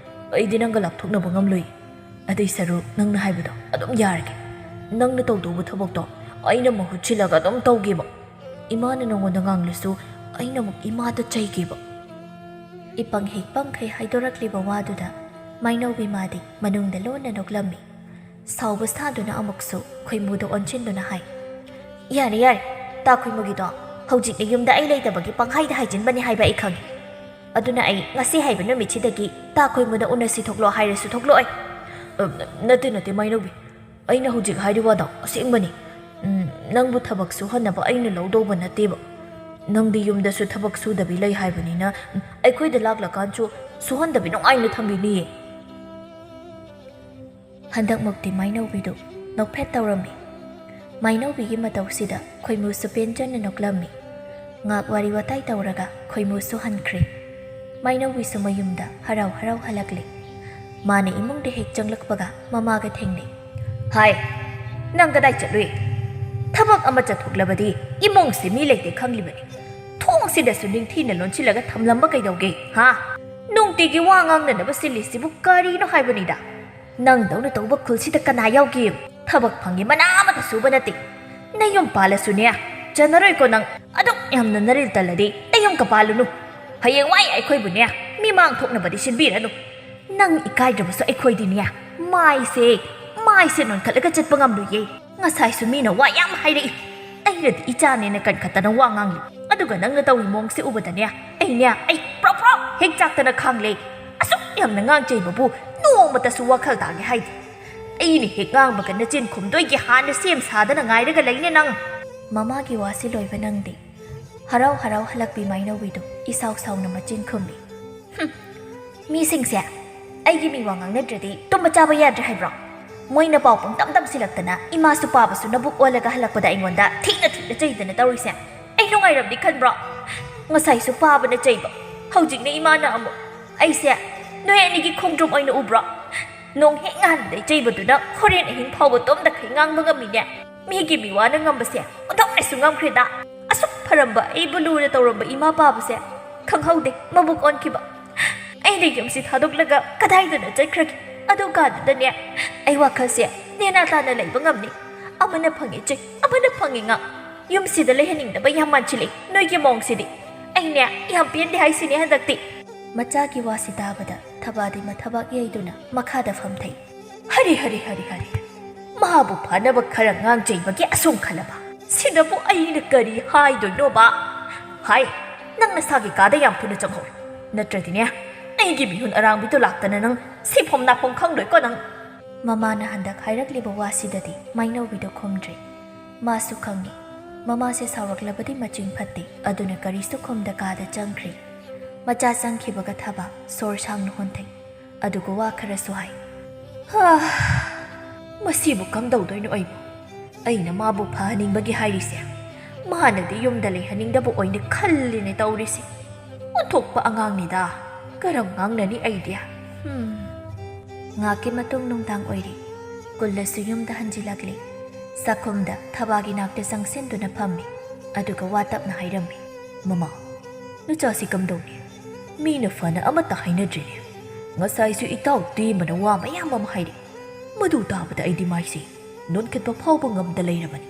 ꯑꯩꯗꯤ ꯅꯪꯒ ꯂꯥꯞꯊꯣꯛꯅꯕ ꯉꯝꯂꯣꯏ꯫ ꯑꯗꯨꯏ ꯁꯔꯨꯛ ꯅꯪꯅ ꯍꯥꯏꯕꯗꯣ ꯑꯗꯨꯝ ꯌꯥꯔꯒꯦ꯫ ꯅꯪꯅ ꯇꯧꯗꯧꯕ ꯊꯕꯛꯇꯣ ꯑꯩꯅ ꯃꯍꯨꯠ ꯁꯤꯜꯂꯒ ꯑꯗꯨꯝ ꯇꯧꯒꯦꯕ꯫ ꯏꯃꯥꯅ ꯅꯉꯣꯟꯗ ꯉꯥꯡꯂꯁꯨ ꯑꯩꯅ ꯑꯃꯨꯛ ꯏꯃꯥꯗ ꯆꯩꯒꯦꯕ꯫" ꯏꯄꯪ ꯍꯦꯛ ꯄꯪꯈꯩ ꯍꯥꯏꯗꯣꯔꯛꯂꯤꯕ ꯋꯥꯗꯨꯗ ꯃꯥꯏꯅꯧꯕꯤ ꯃꯥꯗꯤ ꯃꯅꯨꯡꯗ ꯂꯣꯟꯅ ꯅꯣꯛꯂꯝꯃꯤ꯫ ꯁꯥꯎꯕ ꯁꯥꯗꯨꯅ ꯑꯃꯨꯛꯁꯨ ꯈꯣꯏꯃꯨꯗ ꯑꯣꯟꯁꯤꯟꯗꯨꯅ ꯍꯥꯏ, "ꯌꯥꯔꯦ, ꯌꯥꯔꯦ, ꯇꯥ ꯈꯣꯏꯃꯨꯒꯤꯗꯣ ꯍꯧꯖꯤꯛꯅ ꯌꯨꯝꯗ ꯑꯩ ꯂꯩꯇꯕꯒꯤ ꯄꯪꯍꯥꯏꯗ ꯍꯥꯏꯖꯤꯟꯕꯅꯤ ꯍꯥꯏꯕ ꯑꯩ ꯈꯪꯉꯤ꯫ ꯑꯗꯨꯅ ꯑꯩ ꯉꯁꯤ ꯍꯥꯏꯕ ꯅꯨꯃꯤꯠꯁꯤꯗꯒꯤ ꯇꯥ ꯈꯣꯏꯃꯨꯗ ꯎꯅꯁꯤ ꯊꯣꯛꯂꯣ ꯍꯥꯏꯔꯁꯨ ꯊꯣꯛꯂꯛꯑꯣꯏ꯫" "ꯑ, ꯅꯠꯇꯦ, ꯅꯠꯇꯦ, ꯃꯥꯏꯅꯧꯕꯤ꯫ ꯑꯩꯅ ꯍꯧꯖꯤꯛ ꯍꯥꯏꯔꯤ ꯋꯥꯗꯣ ꯑꯁꯦꯡꯕꯅꯤ꯫ ꯎꯝ, ꯅꯪꯕꯨ ꯊꯕꯛ ꯁꯨꯍꯟꯅꯕ ꯑꯩꯅ ꯂꯧꯗꯧꯕ ꯅꯠꯇꯦꯕ꯫ ꯅꯪꯗꯤ ꯌꯨꯝꯗꯁꯨ ꯊꯕꯛ ꯁꯨꯗꯕꯤ ꯂꯩ ꯍꯥꯏꯕꯅꯤꯅ, ꯎꯝ, ꯑꯩꯈꯣꯏꯗ ꯂꯥꯛꯂꯀꯥꯟꯁꯨ ꯁꯨꯍꯟꯗꯕꯤ ꯅꯨꯡꯉꯥꯏꯅ ꯊꯝꯕꯤꯅꯤꯌꯦ꯫" ꯍꯟꯗꯛꯃꯨꯛꯇꯤ ꯃꯥꯏꯅꯧꯕꯤꯗꯨ ꯅꯣꯛꯐꯦꯠ ꯇꯧꯔꯝꯃꯤ꯫ ꯃꯥꯏꯅꯧꯕꯤꯒꯤ ꯃꯇꯧꯁꯤꯗ ꯈꯣꯏꯃꯨꯁꯨ ꯄꯦꯟꯖꯅ ꯅꯣꯛꯂꯝꯃꯤ꯫ ꯉꯥꯛ ꯋꯥꯔꯤ ꯋꯥꯇꯥꯏ ꯇꯧꯔꯒ ꯈꯣꯏꯃꯨꯁꯨ ꯍꯟꯈ꯭ꯔꯦ꯫ ꯃꯥꯏꯅꯧꯕꯤꯁꯨ ꯃꯌꯨꯝꯗ ꯍꯔꯥꯎ ꯍꯔꯥꯎ ꯍꯜꯂꯛꯂꯦ꯫ ꯃꯥꯅ ꯏꯃꯨꯡꯗ ꯍꯦꯛ ꯆꯪꯂꯛꯄꯒ ꯃꯃꯥꯒ ꯊꯦꯡꯅꯩ꯫ "ꯍꯥꯏ, ꯅꯪ ꯀꯗꯥꯏ ꯆꯠꯂꯨꯏ? ꯊꯕꯛ ꯑꯃ ꯆꯠꯊꯣꯛꯂꯕꯗꯤ ꯏꯃꯨꯡꯁꯤ ꯃꯤ ꯂꯩꯇꯦ ꯈꯪꯂꯤꯕꯅꯤ꯫ ꯊꯣꯡꯁꯤꯗꯁꯨ ꯅꯤꯡꯊꯤꯅ ꯂꯣꯟꯁꯤꯜꯂꯒ ꯊꯝꯂꯝꯕ ꯀꯩꯗꯧꯒꯦ, ꯍꯥ? ꯅꯨꯡꯇꯤꯒꯤ ꯋꯥ ꯉꯥꯡꯅꯅꯕ ꯁꯤꯜꯂꯤꯁꯤꯕꯨ ꯀꯔꯤꯅꯣ ꯍꯥꯏꯕꯅꯤꯗ? ꯅꯪꯗꯧꯅ ꯇꯧꯕ ꯈꯨꯜꯁꯤꯗ ꯀꯅꯥ ꯌꯥꯎꯒꯦ? ꯊꯕꯛ ꯐꯪꯉꯤ ꯃꯅꯥ ꯑꯃꯇ ꯁꯨꯕ ꯅꯠꯇꯦ꯫ ꯅꯌꯨꯝ ꯄꯥꯜꯂꯁꯨꯅꯦ, ꯆꯟꯅꯔꯣꯏꯀꯣ ꯅꯪ꯫ ꯑꯗꯨꯛ ꯌꯥꯝꯅ ꯅꯔꯤꯜ ꯇꯜꯂꯗꯤ ꯅꯌꯨꯝꯒ ꯄꯥꯜꯂꯨꯅꯨ꯫ ꯍꯌꯦꯡꯋꯥꯏ ꯑꯩꯈꯣꯏꯕꯨꯅꯦ, ꯃꯤꯃꯥꯡ ꯊꯣꯛꯅꯕꯗꯤ ꯁꯤꯟꯕꯤꯔꯅꯨ꯫ ꯅꯪ ꯏꯀꯥꯏꯗ꯭ꯔꯕꯁꯨ ꯑꯩꯈꯣꯏꯗꯤꯅꯦ, ꯃꯥꯏꯁꯦ, ꯃꯥꯏꯁꯦ ꯅꯣꯟꯈꯠꯂꯒ ꯆꯠꯄ ꯉꯝꯂꯣꯏꯌꯦ꯫ ꯉꯁꯥꯏꯁꯨ ꯃꯤꯅ ꯋꯥ ꯌꯥꯝ ꯍꯥꯏꯔꯛꯏ꯫ ꯑꯩꯅꯗꯤ ꯏꯆꯥꯅꯦꯅ ꯀꯟꯈꯠꯇꯅ ꯋꯥ ꯉꯥꯡꯂꯤ꯫ ꯑꯗꯨꯒ ꯅꯪꯅ ꯇꯧꯔꯤ ꯃꯑꯣꯡꯁꯦ ꯎꯕꯗꯅꯦ, ꯑꯩꯅꯦ, ꯑꯩ ꯄ꯭ꯔꯣꯛ ꯄ꯭ꯔꯣꯛ ꯍꯦꯛ ꯆꯥꯛꯇꯅ ꯈꯥꯡꯂꯦ꯫ ꯑꯁꯨꯛ ꯌꯥꯝꯅ ꯉꯥꯡꯖꯩꯕꯕꯨ ꯅꯣꯡꯃꯇꯁꯨ ꯋꯥꯈꯜ ꯇꯥꯒꯦ ꯍꯥꯏꯗꯦ꯫ ꯑꯩꯅ ꯍꯦꯛ ꯉꯥꯡꯕꯒ ꯅꯆꯤꯟ ꯈꯨꯝꯗꯣꯏꯒꯤ ꯍꯥꯟꯅ ꯁꯦꯝ ꯁꯥꯗꯅ ꯉꯥꯏꯔꯒ ꯂꯩꯅꯦ ꯅꯪ꯫ ꯃꯃꯥꯒꯤ ꯋꯥꯁꯤ ꯂꯣꯏꯕ ꯅꯪꯗꯦ꯫ ꯍꯔꯥꯎ ꯍꯔꯥꯎ ꯍꯜꯂꯛꯄꯤ ꯃꯥꯏꯅꯧꯕꯤꯗꯨ ꯏꯁꯥꯎ ꯁꯥꯎꯅ ꯃꯆꯤꯟ ꯈꯨꯝꯃꯤ꯫ "ꯍꯨꯝ, ꯃꯤꯁꯤꯡꯁꯦ ꯑꯩꯒꯤ ꯃꯤ ꯋꯥ ꯉꯥꯡꯅꯗ꯭ꯔꯗꯤ ꯇꯨꯝꯕ ꯆꯥꯕ ꯌꯥꯗ꯭ꯔꯦ ꯍꯥꯏꯕ꯭ꯔꯣ? ꯃꯣꯏꯅ ꯄꯥꯎ ꯄꯪꯇꯝ ꯇꯝꯁꯤꯜꯂꯛꯇꯅ ꯏꯃꯥꯁꯨ ꯄꯥꯕꯁꯨ ꯅꯕꯨꯛ ꯑꯣꯜꯂꯒ ꯍꯜꯂꯛꯄꯗ ꯑꯩꯉꯣꯟꯗ ꯊꯤꯅ ꯊꯤꯅ ꯆꯩꯗꯅ ꯇꯧꯔꯤꯁꯦ ꯑꯩ ꯅꯨꯡꯉꯥꯏꯔꯝꯅꯤ ꯈꯟꯕ꯭ꯔꯣ? ꯉꯁꯥꯏꯁꯨ ꯄꯥꯕꯅ ꯆꯩꯕ, ꯍꯧꯖꯤꯛꯅ ꯏꯃꯥꯅ ꯑꯃꯨꯛ ꯑꯩꯁꯦ ꯅꯣꯏ ꯑꯅꯤꯒꯤ ꯈꯣꯡꯗ꯭ꯔꯨꯝ ꯑꯣꯏꯅ ꯎꯕ꯭ꯔꯣ? ꯅꯣꯡ ꯍꯦꯛ ꯉꯥꯟꯕꯗꯩ ꯆꯩꯕꯗꯨꯅ ꯍꯣꯔꯦꯟ ꯑꯍꯤꯡ ꯐꯥꯎꯕ ꯇꯨꯝꯗꯈꯩ ꯉꯥꯡꯕ ꯉꯝꯃꯤꯅꯦ꯫ ꯃꯤꯒꯤ ꯃꯤꯋꯥꯅ ꯉꯝꯕꯁꯦ ꯑꯣꯟꯊꯣꯛꯅꯁꯨ ꯉꯝꯈ꯭ꯔꯦꯗ꯫ ꯑꯁꯨꯛ ꯐꯔꯝꯕ ꯑꯩꯕꯨ ꯂꯨꯅ ꯇꯧꯔꯝꯕ ꯏꯃꯥ ꯄꯥꯕꯁꯦ ꯈꯪꯍꯧꯗꯦ ꯃꯕꯨꯛ ꯑꯣꯟꯈꯤꯕ꯫ ꯑꯩꯅ ꯌꯨꯝꯁꯤ ꯊꯥꯗꯣꯛꯂꯒ ꯀꯗꯥꯏꯗꯅꯣ ꯆꯠꯈ꯭ꯔꯒꯦ? ꯑꯗꯨꯀꯥꯟꯗꯨꯗꯅꯦ ꯑꯩ ꯋꯥꯈꯜꯁꯦ ꯅꯦꯅꯥ ꯇꯥꯅ ꯂꯩꯕ ꯉꯝꯅꯤ꯫ ꯑꯃꯅ ꯐꯪꯉꯦ ꯆꯩ, ꯑꯃꯅ ꯐꯪꯉꯦ ꯉꯥ꯫ ꯌꯨꯝꯁꯤꯗ ꯂꯩꯍꯟꯅꯤꯡꯗꯕ ꯌꯥꯝ ꯃꯥꯟꯁꯤꯜꯂꯛꯏ ꯅꯣꯏꯒꯤ ꯃꯑꯣꯡꯁꯤꯗꯤ꯫ ꯑꯩꯅꯦ ꯌꯥꯝ ꯄꯦꯟꯗꯦ ꯍꯥꯏꯁꯤꯅꯦ ꯍꯟꯗꯛꯇꯤ꯫ ꯃꯆꯥꯒꯤ ꯋꯥꯁꯤ ꯇꯥꯕꯗ ꯊꯕꯥꯗꯤ ꯃꯊꯕꯥꯛ ꯌꯩꯗꯨꯅ ꯃꯈꯥꯗ ꯐꯝꯊꯩ꯫ ꯍꯔꯤ ꯍꯔꯤ ꯍꯔꯤ ꯍꯔꯤ꯫ ꯃꯥꯕꯨ ꯐꯅꯕ ꯈꯔ ꯉꯥꯡꯖꯩꯕꯒꯤ ꯑꯁꯨꯝ ꯈꯜꯂꯕ꯫ ꯁꯤꯗꯕꯨ ꯑꯩꯅ ꯀꯔꯤ ꯍꯥꯏꯗꯣꯏꯅꯣꯕ? ꯍꯥꯏ, ꯅꯪ ꯅꯁꯥꯒꯤ ꯀꯥꯗ ꯌꯥꯝ ꯊꯨꯅ ꯆꯪꯍꯧꯔꯣ꯫ ꯅꯠꯇ꯭ꯔꯗꯤꯅꯦ ꯑꯩꯒꯤ ꯃꯤꯍꯨꯟ ꯑꯔꯥꯡꯕꯤꯗꯣ ꯂꯥꯛꯇꯅ ꯅꯪ ꯁꯤꯐꯝ ꯅꯥꯐꯝ ꯈꯪꯂꯣꯏꯀꯣ ꯅꯪ꯫ ꯃꯃꯥꯅ ꯍꯟꯗꯛ ꯍꯥꯏꯔꯛꯂꯤꯕ ꯋꯥꯁꯤꯗꯗꯤ ꯃꯥꯏꯅꯧꯕꯤꯗꯣ ꯈꯨꯝꯗ꯭ꯔꯦ꯫ ꯃꯥꯁꯨ ꯈꯪꯉꯤ ꯃꯃꯥꯁꯦ ꯁꯥꯎꯔꯛꯂꯕꯗꯤ ꯃꯆꯤꯡ ꯐꯠꯇꯦ꯫ ꯑꯗꯨꯅ ꯀꯔꯤꯁꯨ ꯈꯨꯝꯗ ꯀꯥꯗ ꯆꯪꯈ꯭ꯔꯦ꯫ ꯃꯆꯥ ꯆꯪꯈꯤꯕꯒ ꯊꯕꯥ ꯁꯣꯔ ꯁꯥꯡꯅ ꯍꯣꯟꯊꯩ꯫ ꯑꯗꯨꯒ ꯋꯥ ꯈꯔꯁꯨ ꯍꯥꯏ꯫ ꯍꯥ, ꯃꯁꯤꯕꯨ ꯀꯝꯗꯧꯗꯣꯏꯅꯣ ꯑꯩꯕꯨ? ꯑꯩꯅ ꯃꯥꯕꯨ ꯐꯍꯟꯅꯤꯡꯕꯒꯤ ꯍꯥꯏꯔꯤꯁꯦ꯫ ꯃꯥꯅꯗꯤ ꯌꯨꯝꯗ ꯂꯩꯍꯟꯅꯤꯡꯗꯕ ꯑꯣꯏꯅ ꯈꯜꯂꯤꯅꯦ ꯇꯧꯔꯤꯁꯦ꯫ ꯑꯣꯟꯊꯣꯛꯄ ꯑꯉꯥꯡꯅꯤꯗ꯫ ꯀꯔꯝ ꯉꯥꯡꯅꯅꯤ ꯑꯩꯗꯤ? ꯍꯝ꯫ ꯉꯥꯏꯍꯥꯛꯀꯤ ꯃꯇꯨꯡ ꯅꯨꯡꯗꯥꯡ ꯑꯣꯏꯔꯦ꯫ ꯀꯨꯜꯂꯁꯨ ꯌꯨꯝꯗ ꯍꯟꯖꯤꯜꯂꯛꯂꯦ꯫ ꯆꯥꯛꯈꯨꯝꯗ ꯊꯕꯥꯒꯤ ꯅꯥꯛꯇ ꯆꯪꯁꯤꯟꯗꯨꯅ ꯐꯝꯃꯤ꯫ ꯑꯗꯨꯒ ꯋꯥ ꯇꯞꯅ ꯍꯥꯏꯔꯝꯃꯤ꯫ ꯃꯃꯥ, ꯅꯆꯥꯁꯤ ꯀꯝꯗꯧꯔꯤ? ꯃꯤꯅ ꯐꯅ ꯑꯃꯠꯇ ꯍꯥꯏꯅꯗ꯭ꯔꯤꯅꯦ꯫ ꯉꯁꯥꯏꯁꯨ ꯏꯇꯥꯎ ꯇꯦꯝꯕꯅ ꯋꯥ ꯃꯌꯥꯝ ꯑꯃ ꯍꯥꯏꯔꯤ꯫ ꯃꯗꯨ ꯇꯥꯕꯗ ꯑꯩꯗꯤ ꯃꯥꯏꯁꯦ ꯅꯣꯟꯈꯠꯄ ꯐꯥꯎꯕ ꯉꯝꯗ ꯂꯩꯔꯕꯅꯤ꯫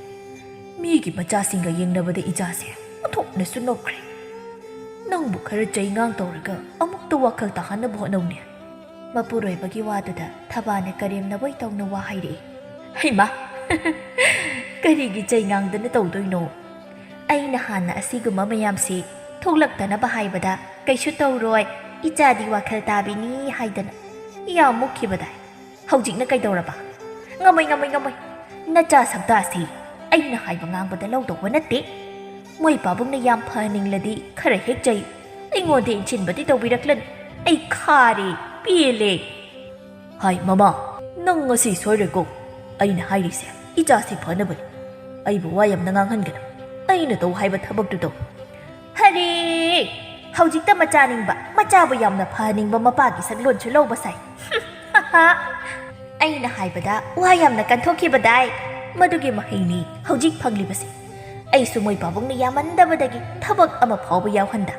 ꯃꯤꯒꯤ ꯃꯆꯥꯁꯤꯡꯒ ꯌꯦꯡꯅꯕꯗ ꯏꯆꯥꯁꯦ ꯑꯣꯟꯊꯣꯛꯅꯁꯨ ꯅꯣꯛꯈ꯭ꯔꯦ꯫ ꯅꯪꯕꯨ ꯈꯔ ꯆꯩꯉꯥꯡ ꯇꯧꯔꯒ ꯑꯃꯨꯛꯇ ꯋꯥꯈꯜ ꯇꯥꯍꯟꯅꯕ ꯍꯣꯠꯅꯧꯅꯦ꯫ ꯃꯄꯨꯔꯣꯏꯕꯒꯤ ꯋꯥꯗꯨꯗ ꯊꯕꯥꯅ ꯀꯔꯦꯝꯅꯕꯣꯏ ꯇꯧꯅ ꯋꯥ ꯍꯥꯏꯔꯛꯏ꯫ ꯍꯩꯃꯥ! ꯀꯔꯤꯒꯤ ꯆꯩꯉꯥꯡꯗꯅ ꯇꯧꯗꯣꯏꯅꯣ? ꯑꯩꯅ ꯍꯥꯟꯅ ꯑꯁꯤꯒꯨꯝꯕ ꯃꯌꯥꯝꯁꯤ ꯊꯣꯛꯂꯛꯇꯅꯕ ꯍꯥꯏꯕꯗ ꯀꯩꯁꯨ ꯇꯧꯔꯣꯏ, ꯏꯆꯥꯗꯤ ꯋꯥꯈꯜ ꯇꯥꯕꯤꯅꯤ ꯍꯥꯏꯗꯅ ꯌꯥꯝ ꯃꯨꯛꯈꯤꯕꯗꯥꯏ꯫ ꯍꯧꯖꯤꯛꯅ ꯀꯩꯗꯧꯔꯕ? ꯉꯝꯃꯣꯏ, ꯉꯝꯃꯣꯏ, ꯉꯝꯃꯣꯏ꯫ ꯅꯆꯥ ꯁꯛꯇꯥꯁꯤ ꯑꯩꯅ ꯍꯥꯏꯕ ꯉꯥꯡꯕꯗ ꯂꯧꯗꯧꯕ ꯅꯠꯇꯦ꯫ ꯃꯣꯏ ꯄꯥꯕꯨꯡꯅ ꯌꯥꯝ ꯐꯍꯟꯅꯤꯡꯂꯗꯤ ꯈꯔ ꯍꯦꯛ ꯆꯩ꯫ ꯑꯩꯉꯣꯟꯗ ꯏꯟꯁꯤꯟꯕꯗꯤ ꯇꯧꯕꯤꯔꯛꯂꯅꯨ꯫ ꯑꯩ ꯈꯥꯔꯦ, ꯄꯦꯜꯂꯦ꯫ ꯍꯥꯏ ꯃꯃꯥ, ꯅꯪ ꯉꯁꯤ ꯁꯣꯏꯔꯣꯏꯀꯣ꯫ ꯑꯩꯅ ꯍꯥꯏꯔꯤꯁꯦ ꯏꯆꯥꯁꯤ ꯐꯅꯕꯅꯤ꯫ ꯑꯩꯕꯨ ꯋꯥ ꯌꯥꯝꯅ ꯉꯥꯡꯍꯟꯒꯅꯨ꯫ ꯑꯩꯅ ꯇꯧ ꯍꯥꯏꯕ ꯊꯕꯛꯇꯨ ꯇꯧ꯫ ꯍꯔꯦ! ꯍꯧꯖꯤꯛꯇ ꯃꯆꯥ ꯅꯤꯡꯕ, ꯃꯆꯥꯕꯨ ꯌꯥꯝꯅ ꯐꯍꯟꯅꯤꯡꯕ ꯃꯄꯥꯒꯤ ꯁꯛꯂꯣꯟꯁꯨ ꯂꯧꯕ ꯁꯥꯏ꯫ ꯑꯩꯅ ꯍꯥꯏꯕꯗ ꯋꯥ ꯌꯥꯝꯅ ꯀꯟꯊꯣꯛꯈꯤꯕꯗꯥꯏ꯫ ꯃꯗꯨꯒꯤ ꯃꯍꯩꯅꯤ ꯍꯧꯖꯤꯛ ꯐꯪꯂꯤꯕꯁꯦ꯫ ꯑꯩꯁꯨ ꯃꯣꯏ ꯄꯥꯕꯨꯡꯅ ꯌꯥꯝꯃꯟꯗꯕꯗꯒꯤ ꯊꯕꯛ ꯑꯃ ꯐꯥꯎꯕ ꯌꯥꯎꯍꯟꯗ,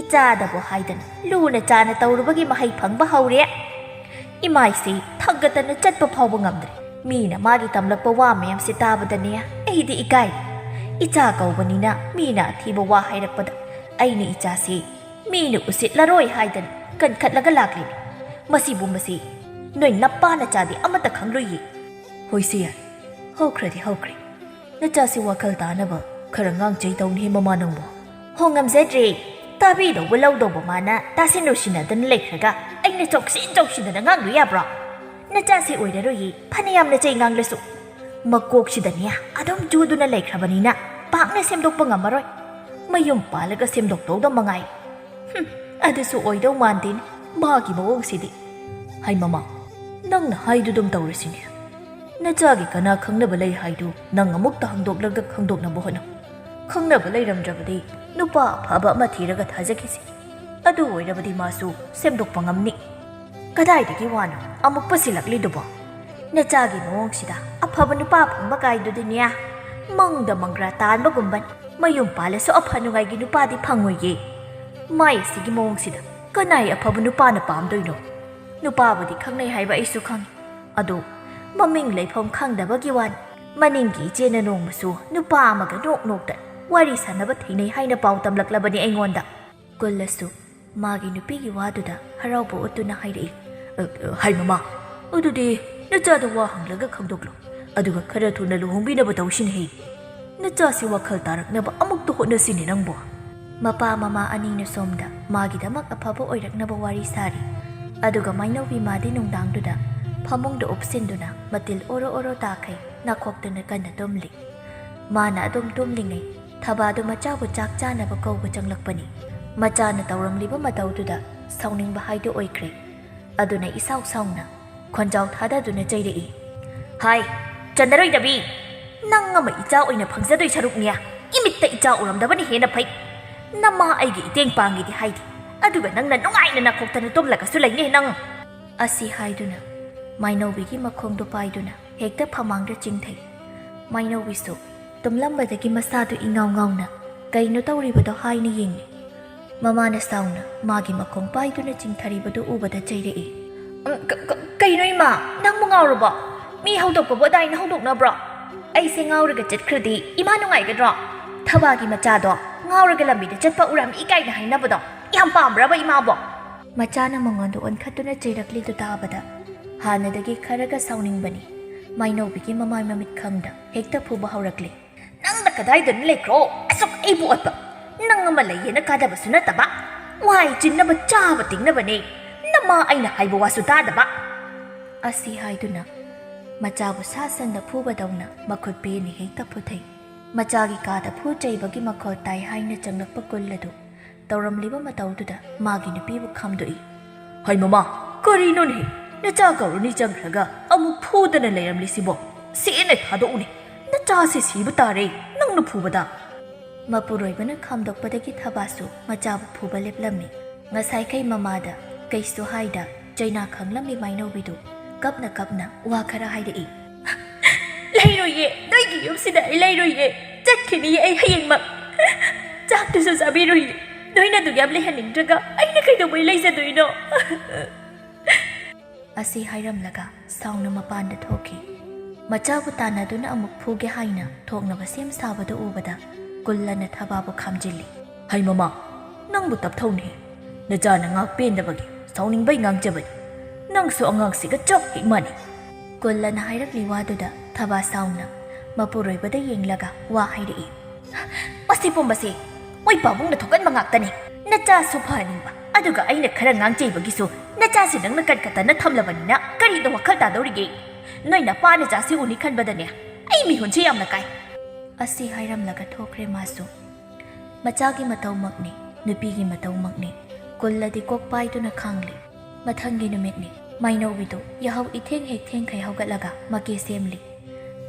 ꯏꯆꯥꯗꯕꯨ ꯍꯥꯏꯗꯅ ꯂꯨꯅ ꯆꯥꯅ ꯇꯧꯔꯨꯕꯒꯤ ꯃꯍꯩ ꯐꯪꯕ ꯍꯧꯔꯦ꯫ ꯏꯃꯥꯏꯁꯤ ꯊꯥꯡꯒꯠꯇꯅ ꯆꯠꯄ ꯐꯥꯎꯕ ꯉꯝꯗ꯭ꯔꯦ꯫ ꯃꯤꯅ ꯃꯥꯒꯤ ꯇꯝꯂꯛꯄ ꯋꯥ ꯃꯌꯥꯝꯁꯦ ꯇꯥꯕꯗꯅꯦ ꯑꯩꯗꯤ ꯏꯀꯥꯏ꯫ ꯏꯆꯥ ꯀꯧꯕꯅꯤꯅ ꯃꯤꯅ ꯑꯊꯤꯕ ꯋꯥ ꯍꯥꯏꯔꯛꯄꯗ ꯑꯩꯅ ꯏꯆꯥꯁꯤ ꯃꯤꯅ ꯎꯁꯤꯠꯂꯔꯣꯏ ꯍꯥꯏꯗꯅ ꯀꯟꯈꯠꯂꯒ ꯂꯥꯛꯂꯤꯅꯤ꯫ ꯃꯁꯤꯕꯨ ꯃꯁꯤ ꯅꯣꯏ ꯅꯄꯥ ꯅꯆꯥꯗꯤ ꯑꯃꯠꯇ ꯈꯪꯂꯣꯏꯌꯦ꯫ ꯍꯣꯏꯁꯦ ꯌꯥꯏ, ꯍꯧꯈ꯭ꯔꯗꯤ ꯍꯧꯈ꯭ꯔꯦ꯫ ꯅꯆꯥꯁꯤ ꯋꯥꯈꯜ ꯇꯥꯅꯕ ꯈꯔ ꯉꯥꯡꯆꯩ ꯇꯧꯅꯤ ꯃꯃꯥ ꯅꯪꯕꯨ꯫ ꯍꯣ ꯉꯝꯖꯗ꯭ꯔꯦ꯫ ꯇꯥꯕꯤꯗꯧꯕ ꯂꯧꯗꯧꯕ ꯃꯥꯅ ꯇꯥꯁꯤꯟ ꯎꯁꯤꯟꯅꯗꯅ ꯂꯩꯈ꯭ꯔꯒ ꯑꯩꯅ ꯆꯧꯁꯤꯟ ꯆꯧꯁꯤꯟꯗꯅ ꯉꯥꯡꯂꯨ ꯌꯥꯕ꯭ꯔꯣ? ꯅꯆꯥꯁꯤ ꯑꯣꯏꯔꯔꯣꯏꯌꯦ, ꯐꯅ ꯌꯥꯝꯅ ꯆꯩ ꯉꯥꯡꯂꯁꯨ꯫ ꯃꯀꯣꯛꯁꯤꯗꯅꯦ ꯑꯗꯨꯝ ꯆꯨꯗꯨꯅ ꯂꯩꯈ꯭ꯔꯕꯅꯤꯅ ꯄꯥꯛꯅ ꯁꯦꯝꯗꯣꯛꯄ ꯉꯝꯃꯔꯣꯏ꯫ ꯃꯌꯨꯝ ꯄꯥꯜꯂꯒ ꯁꯦꯝꯗꯣꯛꯇꯧꯗ ꯃꯉꯥꯏ꯫ ꯍꯨꯝ, ꯑꯗꯨꯁꯨ ꯑꯣꯏꯗꯧ ꯃꯥꯟꯗꯦꯅꯦ, ꯃꯥꯒꯤ ꯃꯑꯣꯡꯁꯤꯗꯤ꯫ ꯍꯥꯏ ꯃꯃꯥ, ꯅꯪꯅ ꯍꯥꯏꯗꯨꯗꯨꯝ ꯇꯧꯔꯁꯤꯅꯦ꯫ ꯅꯆꯥꯒꯤ ꯀꯅꯥ ꯈꯪꯅꯕ ꯂꯩ ꯍꯥꯏꯗꯨ ꯅꯪ ꯑꯃꯨꯛꯇ ꯍꯪꯗꯣꯛꯂꯒ ꯈꯪꯗꯣꯛꯅꯕ ꯍꯣꯠꯅꯧ꯫ ꯈꯪꯅꯕ ꯂꯩꯔꯝꯗ꯭ꯔꯕꯗꯤ ꯅꯨꯄꯥ ꯑꯐꯕ ꯑꯃ ꯊꯤꯔꯒ ꯊꯥꯖꯈꯤꯁꯤ꯫ ꯑꯗꯨ ꯑꯣꯏꯔꯕꯗꯤ ꯃꯥꯁꯨ ꯁꯦꯝꯗꯣꯛꯄ ꯉꯝꯅꯤ꯫ ꯀꯗꯥꯏꯗꯒꯤ ꯋꯥꯅꯣ ꯑꯃꯨꯛ ꯄꯨꯁꯤꯜꯂꯛꯂꯤꯗꯨꯕꯣ? ꯅꯆꯥꯒꯤ ꯃꯑꯣꯡꯁꯤꯗ ꯑꯐꯕ ꯅꯨꯄꯥ ꯐꯪꯕ ꯀꯥꯏꯗꯨꯗꯤꯅꯦ ꯃꯪꯗ ꯃꯪꯒ꯭ꯔꯥ ꯇꯥꯟꯕꯒꯨꯝꯕꯅꯤ꯫ ꯃꯌꯨꯝ ꯄꯥꯜꯂꯁꯨ ꯑꯐ ꯅꯨꯡꯉꯥꯏꯒꯤ ꯅꯨꯄꯥꯗꯤ ꯐꯪꯉꯣꯏꯌꯦ꯫ ꯃꯥꯏ ꯑꯁꯤꯒꯤ ꯃꯑꯣꯡꯁꯤꯗ ꯀꯅꯥꯏ ꯑꯐꯕ ꯅꯨꯄꯥꯅ ꯄꯥꯝꯗꯣꯏꯅꯣ? ꯅꯨꯄꯥꯕꯨꯗꯤ ꯈꯪꯅꯩ ꯍꯥꯏꯕ ꯑꯩꯁꯨ ꯈꯪꯉꯤ꯫ ꯑꯗꯣ ꯃꯃꯤꯡ ꯂꯩꯐꯝ ꯈꯪꯗꯕꯒꯤ ꯋꯥꯅꯤ꯫ ꯃꯅꯤꯡꯒꯤ ꯏꯆꯦꯅ ꯅꯣꯡꯃꯁꯨ ꯅꯨꯄꯥ ꯑꯃꯒ ꯅꯣꯛ ꯅꯣꯛꯇ ꯋꯥꯔꯤ ꯁꯥꯟꯅꯕ ꯊꯦꯡꯅꯩ ꯍꯥꯏꯅ ꯄꯥꯎ ꯇꯝꯂꯛꯂꯕꯅꯤ ꯑꯩꯉꯣꯟꯗ꯫ ꯀꯨꯜꯂꯁꯨ ꯃꯥꯒꯤ ꯅꯨꯄꯤꯒꯤ ꯋꯥꯗꯨꯗ ꯍꯔꯥꯎꯕ ꯎꯠꯇꯨꯅ ꯍꯥꯏꯔꯛꯏ꯫ "ꯑ, ꯑ, ꯍꯥꯏ ꯃꯃꯥ, ꯑꯗꯨꯗꯤ ꯅꯆꯥꯗ ꯋꯥ ꯍꯪꯂꯒ ꯈꯪꯗꯣꯛꯂꯣ꯫ ꯑꯗꯨꯒ ꯈꯔ ꯊꯨꯅ ꯂꯨꯍꯣꯡꯕꯤꯅꯕ ꯇꯧꯁꯤꯅꯦꯍꯦ꯫ ꯅꯆꯥꯁꯤ ꯋꯥꯈꯜ ꯇꯥꯔꯛꯅꯕ ꯑꯃꯨꯛꯇ ꯍꯣꯠꯅꯁꯤꯅꯦ ꯅꯪꯕꯣ꯫" ꯃꯄꯥ ꯃꯃꯥ ꯑꯅꯤꯅ ꯁꯣꯝꯗ ꯃꯥꯒꯤꯗꯃꯛ ꯑꯐꯕ ꯑꯣꯏꯔꯛꯅꯕ ꯋꯥꯔꯤ ꯁꯥꯔꯤ꯫ ꯑꯗꯨꯒ ꯃꯥꯏꯅꯧꯕꯤ ꯃꯥꯗꯤ ꯅꯨꯡꯗꯥꯡꯗꯨꯗ ꯐꯃꯨꯡꯗ ꯎꯞꯁꯤꯟꯗꯨꯅ ꯃꯇꯤꯜ ꯑꯣꯔꯣ ꯑꯣꯔꯣ ꯇꯥꯈꯩ ꯅꯥꯈꯣꯛꯇꯨꯅ ꯀꯟꯅ ꯇꯨꯝꯂꯤ꯫ ꯃꯥꯅ ꯑꯗꯨꯝ ꯇꯨꯝꯂꯤꯉꯩ ꯊꯕꯥꯗꯨ ꯃꯆꯥꯕꯨ ꯆꯥꯛ ꯆꯥꯅꯕ ꯀꯧꯕ ꯆꯪꯂꯛꯄꯅꯤ꯫ ꯃꯆꯥꯅ ꯇꯧꯔꯝꯂꯤꯕ ꯃꯇꯧꯗꯨꯗ ꯁꯥꯎꯅꯤꯡꯕ ꯍꯥꯏꯗꯨ ꯑꯣꯏꯈ꯭ꯔꯦ꯫ ꯑꯗꯨꯅ ꯏꯁꯥꯎ ꯁꯥꯎꯅ ꯈꯣꯟꯖꯥꯎ ꯊꯥꯗꯗꯨꯅ ꯆꯩꯔꯛꯏ꯫ "ꯍꯥꯏ, ꯆꯟꯅꯔꯣꯏꯗꯕꯤ! ꯅꯪ ꯑꯃ ꯏꯆꯥ ꯑꯣꯏꯅ ꯐꯪꯖꯗꯣꯏ ꯁꯔꯨꯛꯅꯦ, ꯏꯃꯤꯠꯇ ꯏꯆꯥ ꯎꯔꯝꯗꯕꯅ ꯍꯦꯟꯅ ꯐꯩ꯫ "ꯅꯃꯥ ꯑꯩꯒꯤ ꯏꯇꯦꯡ ꯄꯥꯡꯒꯦꯗꯤ ꯍꯥꯏꯗꯦ, ꯑꯗꯨꯒ ꯅꯪꯅ ꯅꯨꯡꯉꯥꯏꯅ ꯅꯥꯈꯣꯛꯇꯅ ꯇꯨꯝꯂꯒꯁꯨ ꯂꯩꯅꯦ ꯅꯪ!" ꯑꯁꯤ ꯍꯥꯏꯗꯨꯅ ꯃꯥꯏꯅꯧꯕꯤꯒꯤ ꯃꯈꯣꯡꯗꯣ ꯄꯥꯏꯗꯨꯅ ꯍꯦꯛꯇ ꯐꯃꯥꯡꯗ ꯆꯤꯡꯊꯩ꯫ ꯃꯥꯏꯅꯧꯕꯤꯁꯨ ꯇꯨꯝꯂꯝꯕꯗꯒꯤ ꯃꯁꯥꯗꯨ ꯏꯉꯥꯎ ꯉꯥꯎꯅ ꯀꯩꯅꯣ ꯇꯧꯔꯤꯕꯗꯣ ꯍꯥꯏꯅ ꯌꯦꯡꯂꯤ꯫ ꯃꯃꯥꯅ ꯁꯥꯎꯅ ꯃꯥꯒꯤ ꯃꯈꯣꯡ ꯄꯥꯏꯗꯨꯅ ꯆꯤꯡꯊꯔꯤꯕꯗꯨ ꯎꯕꯗ ꯆꯩꯔꯛꯏ꯫ "ꯎꯝ, ꯀ-, ꯀ-, ꯀꯩꯅꯣ ꯏꯃꯥ, ꯅꯪꯕꯨ ꯉꯥꯎꯔꯕꯣ? ꯃꯤ ꯍꯧꯗꯣꯛꯄꯕꯨ ꯑꯗꯥꯏꯅ ꯍꯧꯗꯣꯛꯅꯕ꯭ꯔꯣ? ꯑꯩꯁꯦ ꯉꯥꯎꯔꯒ ꯆꯠꯈ꯭ꯔꯗꯤ ꯏꯃꯥ ꯅꯨꯡꯉꯥꯏꯒꯗ꯭ꯔꯣ? ꯊꯕꯥꯒꯤ ꯃꯆꯥꯗꯣ ꯉꯥꯎꯔꯒ ꯂꯝꯕꯤꯗ ꯆꯠꯄ ꯎꯔꯝꯃꯤ ꯀꯥꯏꯅ ꯍꯥꯏꯅꯕꯗꯣ ꯌꯥꯝ ꯄꯥꯝꯕ꯭ꯔꯕ ꯏꯃꯥꯕꯣ?" ꯃꯆꯥꯅ ꯃꯉꯣꯟꯗ ꯑꯣꯟꯈꯠꯇꯨꯅ ꯆꯩꯔꯛꯂꯤꯗꯨ ꯇꯥꯕꯗ ꯍꯥꯟꯅꯗꯒꯤ ꯈꯔꯒ ꯁꯥꯎꯅꯤꯡꯕꯅꯤ ꯃꯥꯏꯅꯧꯕꯤꯒꯤ ꯃꯃꯥꯏ ꯃꯃꯤꯠ ꯈꯪꯗ ꯍꯦꯛꯇ ꯐꯨꯕ ꯍꯧꯔꯛꯂꯤ꯫ "ꯅꯪꯅ ꯀꯗꯥꯏꯗꯅꯣ ꯂꯩꯈ꯭ꯔꯣ? ꯑꯁꯨꯛ ꯑꯩꯕꯨ ꯑꯣꯠꯄ! ꯅꯪ ꯑꯃ ꯂꯩꯌꯦꯅ ꯀꯥꯗꯕꯁꯨ ꯅꯠꯇꯕ꯫ ꯋꯥꯏ ꯆꯤꯟꯅꯕ ꯆꯥꯕ ꯇꯤꯡꯅꯕꯅꯦ꯫ ꯅꯃꯥ ꯑꯩꯅ ꯍꯥꯏꯕ ꯋꯥꯁꯨ ꯇꯥꯗꯕ!" ꯑꯁꯤ ꯍꯥꯏꯗꯨꯅ ꯃꯆꯥꯕꯨ ꯁꯥ ꯁꯟꯅ ꯐꯨꯕꯗꯧꯅ ꯃꯈꯨꯠ ꯄꯦꯅ ꯍꯦꯛꯇ ꯐꯨꯊꯩ꯫ ꯃꯆꯥꯒꯤ ꯀꯥꯗ ꯐꯨ ꯆꯩꯕꯒꯤ ꯃꯈꯣꯜ ꯇꯥꯏ ꯍꯥꯏꯅ ꯆꯪꯂꯛꯄ ꯀꯨꯜ ꯑꯗꯨ ꯇꯧꯔꯝꯂꯤꯕ ꯃꯇꯧꯗꯨꯗ ꯃꯥꯒꯤ ꯅꯨꯄꯤꯕꯨ ꯈꯥꯝꯗꯣꯛꯏ꯫ "ꯍꯩ ꯃꯃꯥ, ꯀꯔꯤꯅꯣꯅꯦ? ꯅꯆꯥ ꯀꯧꯔꯨꯅꯤ ꯆꯪꯈ꯭ꯔꯒ ꯑꯃꯨꯛ ꯐꯨꯗꯅ ꯂꯩꯔꯝꯂꯤꯁꯤꯕꯣ? ꯁꯦꯡꯅ ꯊꯥꯗꯣꯛꯎꯅꯦ꯫ ꯅꯆꯥꯁꯦ ꯁꯤꯕ ꯇꯥꯔꯦ, ꯅꯪꯅ ꯐꯨꯕꯗ!" ꯃꯄꯨꯔꯣꯏꯕꯅ ꯈꯥꯝꯗꯣꯛꯄꯗꯒꯤ ꯊꯕꯥꯁꯨ ꯃꯆꯥꯕꯨ ꯐꯨꯕ ꯂꯦꯞꯂꯝꯃꯤ꯫ ꯉꯁꯥꯏꯈꯩ ꯃꯃꯥꯗ ꯀꯩꯁꯨ ꯍꯥꯏꯗ ꯆꯩꯅꯥ ꯈꯪꯂꯝꯃꯤ ꯃꯥꯏꯅꯧꯕꯤꯗꯨ ꯀꯞꯅ ꯀꯞꯅ ꯋꯥ ꯈꯔ ꯍꯥꯏꯔꯛꯏ꯫ "ꯂꯩꯔꯣꯏꯌꯦ, ꯅꯣꯏꯒꯤ ꯌꯨꯝꯁꯤꯗ ꯑꯩ ꯂꯩꯔꯣꯏꯌꯦ꯫ ꯆꯠꯈꯤꯅꯤꯌꯦ ꯑꯩ ꯍꯌꯦꯡꯃꯛ꯫ ꯆꯥꯛꯇꯨꯁꯨ ꯆꯥꯕꯤꯔꯣꯏꯌꯦ꯫ ꯅꯣꯏꯅ ꯑꯗꯨꯛ ꯌꯥꯝ ꯂꯩꯍꯟꯅꯤꯡꯗ꯭ꯔꯒ ꯑꯩꯅ ꯀꯩꯗꯧꯕꯩ ꯂꯩꯖꯗꯣꯏꯅꯣ?" ꯑꯁꯤ ꯍꯥꯏꯔꯝꯂꯒ ꯁꯥꯎꯅ ꯃꯄꯥꯟꯗ ꯊꯣꯛꯈꯤ꯫ ꯃꯆꯥꯕꯨ ꯇꯥꯟꯅꯗꯨꯅ ꯑꯃꯨꯛ ꯐꯨꯒꯦ ꯍꯥꯏꯅ ꯊꯣꯛꯅꯕ ꯁꯦꯝ ꯁꯥꯕꯗꯨ ꯎꯕꯗ ꯀꯨꯜꯂꯅ ꯊꯕꯥꯕꯨ ꯈꯥꯝꯖꯤꯜꯂꯤ꯫ "ꯍꯩ ꯃꯃꯥ, ꯅꯪꯕꯨ ꯇꯞꯊꯧꯅꯦꯍꯦ꯫ ꯅꯆꯥꯅ ꯉꯥꯛ ꯄꯦꯟꯗꯕꯒꯤ ꯁꯥꯎꯅꯤꯡꯕꯩ ꯉꯥꯡꯖꯕꯅꯤ꯫ ꯅꯪꯁꯨ ꯑꯉꯥꯡꯁꯤꯒ ꯆꯞ ꯍꯦꯛ ꯃꯥꯟꯅꯩ!" ꯀꯨꯜꯂꯅ ꯍꯥꯏꯔꯛꯂꯤ ꯋꯥꯗꯨꯗ ꯊꯕꯥ ꯁꯥꯎꯅ ꯃꯄꯨꯔꯣꯏꯕꯗ ꯌꯦꯡꯂꯒ ꯋꯥ ꯍꯥꯏꯔꯛꯏ꯫ "ꯃꯁꯤ ꯄꯨꯝꯕꯁꯦ ꯃꯣꯏ ꯄꯥꯕꯨꯡꯅ ꯊꯣꯛꯍꯟꯕ ꯉꯥꯛꯇꯅꯤ꯫ ꯅꯆꯥꯁꯨ ꯐꯍꯟꯅꯤꯡꯕ, ꯑꯗꯨꯒ ꯑꯩꯅ ꯈꯔ ꯉꯥꯡꯖꯩꯕꯒꯤꯁꯨ ꯅꯆꯥꯁꯤ ꯅꯪꯅ ꯀꯟꯈꯠꯇꯅ ꯊꯝꯂꯕꯅꯤꯅ ꯀꯔꯤꯗ ꯋꯥꯈꯜ ꯇꯥꯗꯧꯔꯤꯒꯦ? ꯅꯣꯏ ꯅꯄꯥ ꯅꯆꯥꯁꯤ ꯎꯅꯤ ꯈꯟꯕꯗꯅꯦ ꯑꯩ ꯃꯤꯍꯨꯟꯁꯦ ꯌꯥꯝꯅ ꯀꯥꯏ!" ꯑꯁꯤ ꯍꯥꯏꯔꯝꯂꯒ ꯊꯣꯛꯈ꯭ꯔꯦ ꯃꯥꯁꯨ꯫ ꯃꯆꯥꯒꯤ ꯃꯇꯧꯃꯛꯅꯤ, ꯅꯨꯄꯤꯒꯤ ꯃꯇꯧꯃꯛꯅꯤ꯫ ꯀꯨꯜꯂꯗꯤ ꯀꯣꯛ ꯄꯥꯏꯗꯨꯅ ꯈꯥꯡꯂꯤ꯫ ꯃꯊꯪꯒꯤ ꯅꯨꯃꯤꯠꯅꯤ꯫ ꯃꯥꯏꯅꯧꯕꯤꯗꯨ ꯌꯥꯍꯧ ꯏꯊꯦꯡ ꯍꯦꯛ ꯊꯦꯡꯈꯩ ꯍꯧꯒꯠꯂꯒ ꯃꯀꯦ ꯁꯦꯝꯂꯤ꯫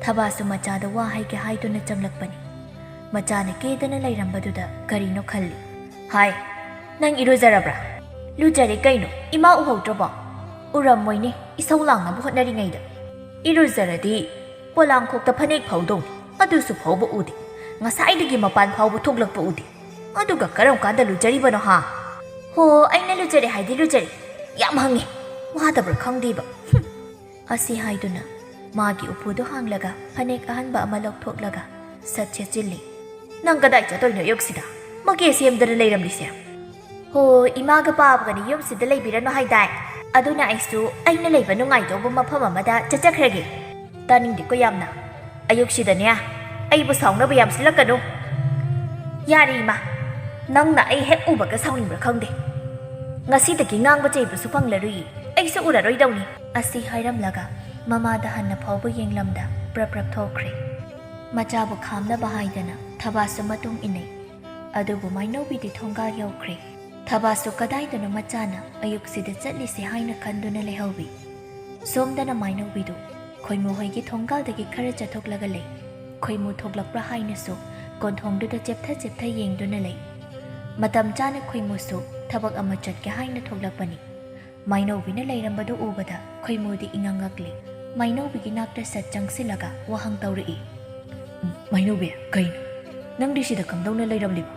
ꯊꯕꯥꯁꯨ ꯃꯆꯥꯗ ꯋꯥ ꯍꯥꯏꯒꯦ ꯍꯥꯏꯗꯨꯅ ꯆꯪꯂꯛꯄꯅꯤ꯫ ꯃꯆꯥꯅ ꯀꯦꯗꯅ ꯂꯩꯔꯝꯕꯗꯨꯗ ꯀꯔꯤꯅꯣ ꯈꯜꯂꯤ꯫ "ꯍꯥꯏ, ꯅꯪ ꯏꯔꯨꯖꯔꯕ꯭ꯔꯥ?" "ꯂꯨꯖꯔꯦ ꯀꯩꯅꯣ, ꯏꯃꯥ ꯎꯍꯧꯗ꯭ꯔꯕꯣ?" "ꯎꯔꯝꯃꯣꯏꯅꯦ, ꯏꯁꯧ ꯂꯥꯡꯅꯕ ꯍꯣꯠꯅꯔꯤꯉꯩꯗ꯫ ꯏꯔꯨꯖꯔꯗꯤ ꯄꯣꯂꯥꯡꯈꯣꯛꯇ ꯐꯅꯦꯛ ꯐꯧꯗꯧꯅꯤ, ꯑꯗꯨꯁꯨ ꯐꯧꯕ ꯎꯗꯦ꯫ ꯉꯁꯥꯏꯗꯒꯤ ꯃꯄꯥꯟ ꯐꯥꯎꯕ ꯊꯣꯛꯂꯛꯄ ꯎꯗꯦ꯫ ꯑꯗꯨꯒ ꯀꯔꯝ ꯀꯥꯟꯗ ꯂꯨꯖꯔꯤꯕꯅꯣ ꯍꯥ?" "ꯍꯣ, ꯑꯩꯅ ꯂꯨꯖꯔꯦ ꯍꯥꯏꯗꯤ ꯂꯨꯖꯔꯦ꯫ ꯌꯥꯝ ꯍꯪꯉꯦ, ꯋꯥꯗꯕ꯭ꯔꯥ ꯈꯪꯗꯦꯕ꯫ ꯍꯨꯝ!" ꯑꯁꯤ ꯍꯥꯏꯗꯨꯅ ꯃꯥꯒꯤ ꯎꯄꯨꯗꯨ ꯍꯥꯡꯂꯒ ꯐꯅꯦꯛ ꯑꯍꯟꯕ ꯑꯃ ꯂꯧꯊꯣꯛꯂꯒ ꯁꯠ ꯁꯦꯠꯆꯤꯜꯂꯤ꯫ "ꯅꯪ ꯀꯗꯥꯏ ꯆꯠꯇꯣꯏꯅꯣ ꯑꯌꯨꯛꯁꯤꯗ? ꯃꯀꯦ ꯁꯦꯝꯗꯅ ꯂꯩꯔꯝꯂꯤꯁꯦ?" "ꯍꯣ, ꯏꯃꯥꯒ ꯄꯥꯕꯒꯅꯤ ꯌꯨꯝꯁꯤꯗ ꯂꯩꯕꯤꯔꯅꯨ ꯍꯥꯏꯗꯥꯏ? ꯑꯗꯨꯅ ꯑꯩꯁꯨ ꯑꯩꯅ ꯂꯩꯕ ꯅꯨꯡꯉꯥꯏꯗꯧꯕ ꯃꯐꯝ ꯑꯃꯗ ꯆꯠꯆꯈ꯭ꯔꯒꯦ꯫" "ꯇꯥꯅꯤꯡꯗꯦꯀꯣ ꯌꯥꯝꯅ꯫ ꯑꯌꯨꯛꯁꯤꯗꯅꯦ ꯑꯩꯕꯨ ꯁꯥꯎꯅꯕ ꯌꯥꯝ ꯁꯤꯜꯂꯛꯀꯅꯨ꯫" "ꯌꯥꯔꯦ ꯏꯃꯥ, ꯅꯪꯅ ꯑꯩ ꯍꯦꯛ ꯎꯕꯒ ꯁꯥꯎꯅꯤꯡꯕ꯭ꯔꯥ ꯈꯪꯗꯦ꯫ ꯉꯁꯤꯗꯒꯤ ꯉꯥꯡꯕ ꯆꯩꯕꯁꯨ ꯐꯪꯂꯔꯨꯏ, ꯑꯩꯁꯨ ꯎꯔꯔꯣꯏꯗꯧꯅꯤ꯫" ꯑꯁꯤ ꯍꯥꯏꯔꯝꯂꯒ ꯃꯃꯥꯗ ꯍꯟꯅ ꯐꯥꯎꯕ ꯌꯦꯡꯂꯝꯗ ꯄ꯭ꯔꯞ ꯄ꯭ꯔꯞ ꯊꯣꯛꯈ꯭ꯔꯦ꯫ ꯃꯆꯥꯕꯨ ꯈꯥꯝꯅꯕ ꯍꯥꯏꯗꯅ ꯊꯕꯥꯁꯨ ꯃꯇꯨꯡ ꯏꯟꯅꯩ꯫ ꯑꯗꯨꯕꯨ ꯃꯥꯏꯅꯧꯕꯤꯗꯤ ꯊꯣꯡꯒꯥꯜ ꯌꯧꯈ꯭ꯔꯦ꯫ ꯊꯕꯥꯁꯨ ꯀꯗꯥꯏꯗꯅꯣ ꯃꯆꯥꯅ ꯑꯌꯨꯛꯁꯤꯗ ꯆꯠꯂꯤꯁꯦ ꯍꯥꯏꯅ ꯈꯟꯗꯨꯅ ꯂꯩꯍꯧꯏ꯫ ꯁꯣꯝꯗꯅ ꯃꯥꯏꯅꯧꯕꯤꯗꯨ ꯈꯣꯏꯃꯨ ꯍꯣꯏꯒꯤ ꯊꯣꯡꯒꯥꯜꯗꯒꯤ ꯈꯔ ꯆꯠꯊꯣꯛꯂꯒ ꯂꯩ꯫ ꯈꯣꯏꯃꯨ ꯊꯣꯛꯂꯛꯄ꯭ꯔꯥ ꯍꯥꯏꯅꯁꯨ ꯀꯣꯟꯊꯣꯡꯗꯨꯗ ꯆꯦꯞꯊ ꯆꯦꯞꯊ ꯌꯦꯡꯗꯨꯅ ꯂꯩ꯫ ꯃꯇꯝ ꯆꯥꯅ ꯈꯣꯏꯃꯨꯁꯨ ꯊꯕꯛ ꯑꯃ ꯆꯠꯀꯦ ꯍꯥꯏꯅ ꯊꯣꯛꯂꯛꯄꯅꯤ꯫ ꯃꯥꯏꯅꯧꯕꯤꯅ ꯂꯩꯔꯝꯕꯗꯨ ꯎꯕꯗ ꯈꯣꯏꯃꯨꯗꯤ ꯏꯉꯛ ꯉꯛꯂꯤ꯫ ꯃꯥꯏꯅꯧꯕꯤꯒꯤ ꯅꯥꯛꯇ ꯁꯠ ꯆꯪꯁꯤꯜꯂꯒ ꯋꯥꯍꯪ ꯇꯧꯔꯛꯏ꯫ "ꯎꯝ, ꯃꯥꯏꯅꯧꯕꯤ, ꯀꯩꯅꯣ? ꯅꯪꯗꯤ ꯁꯤꯗ ꯀꯝꯗꯧꯅ ꯂꯩꯔꯝꯂꯤꯕ?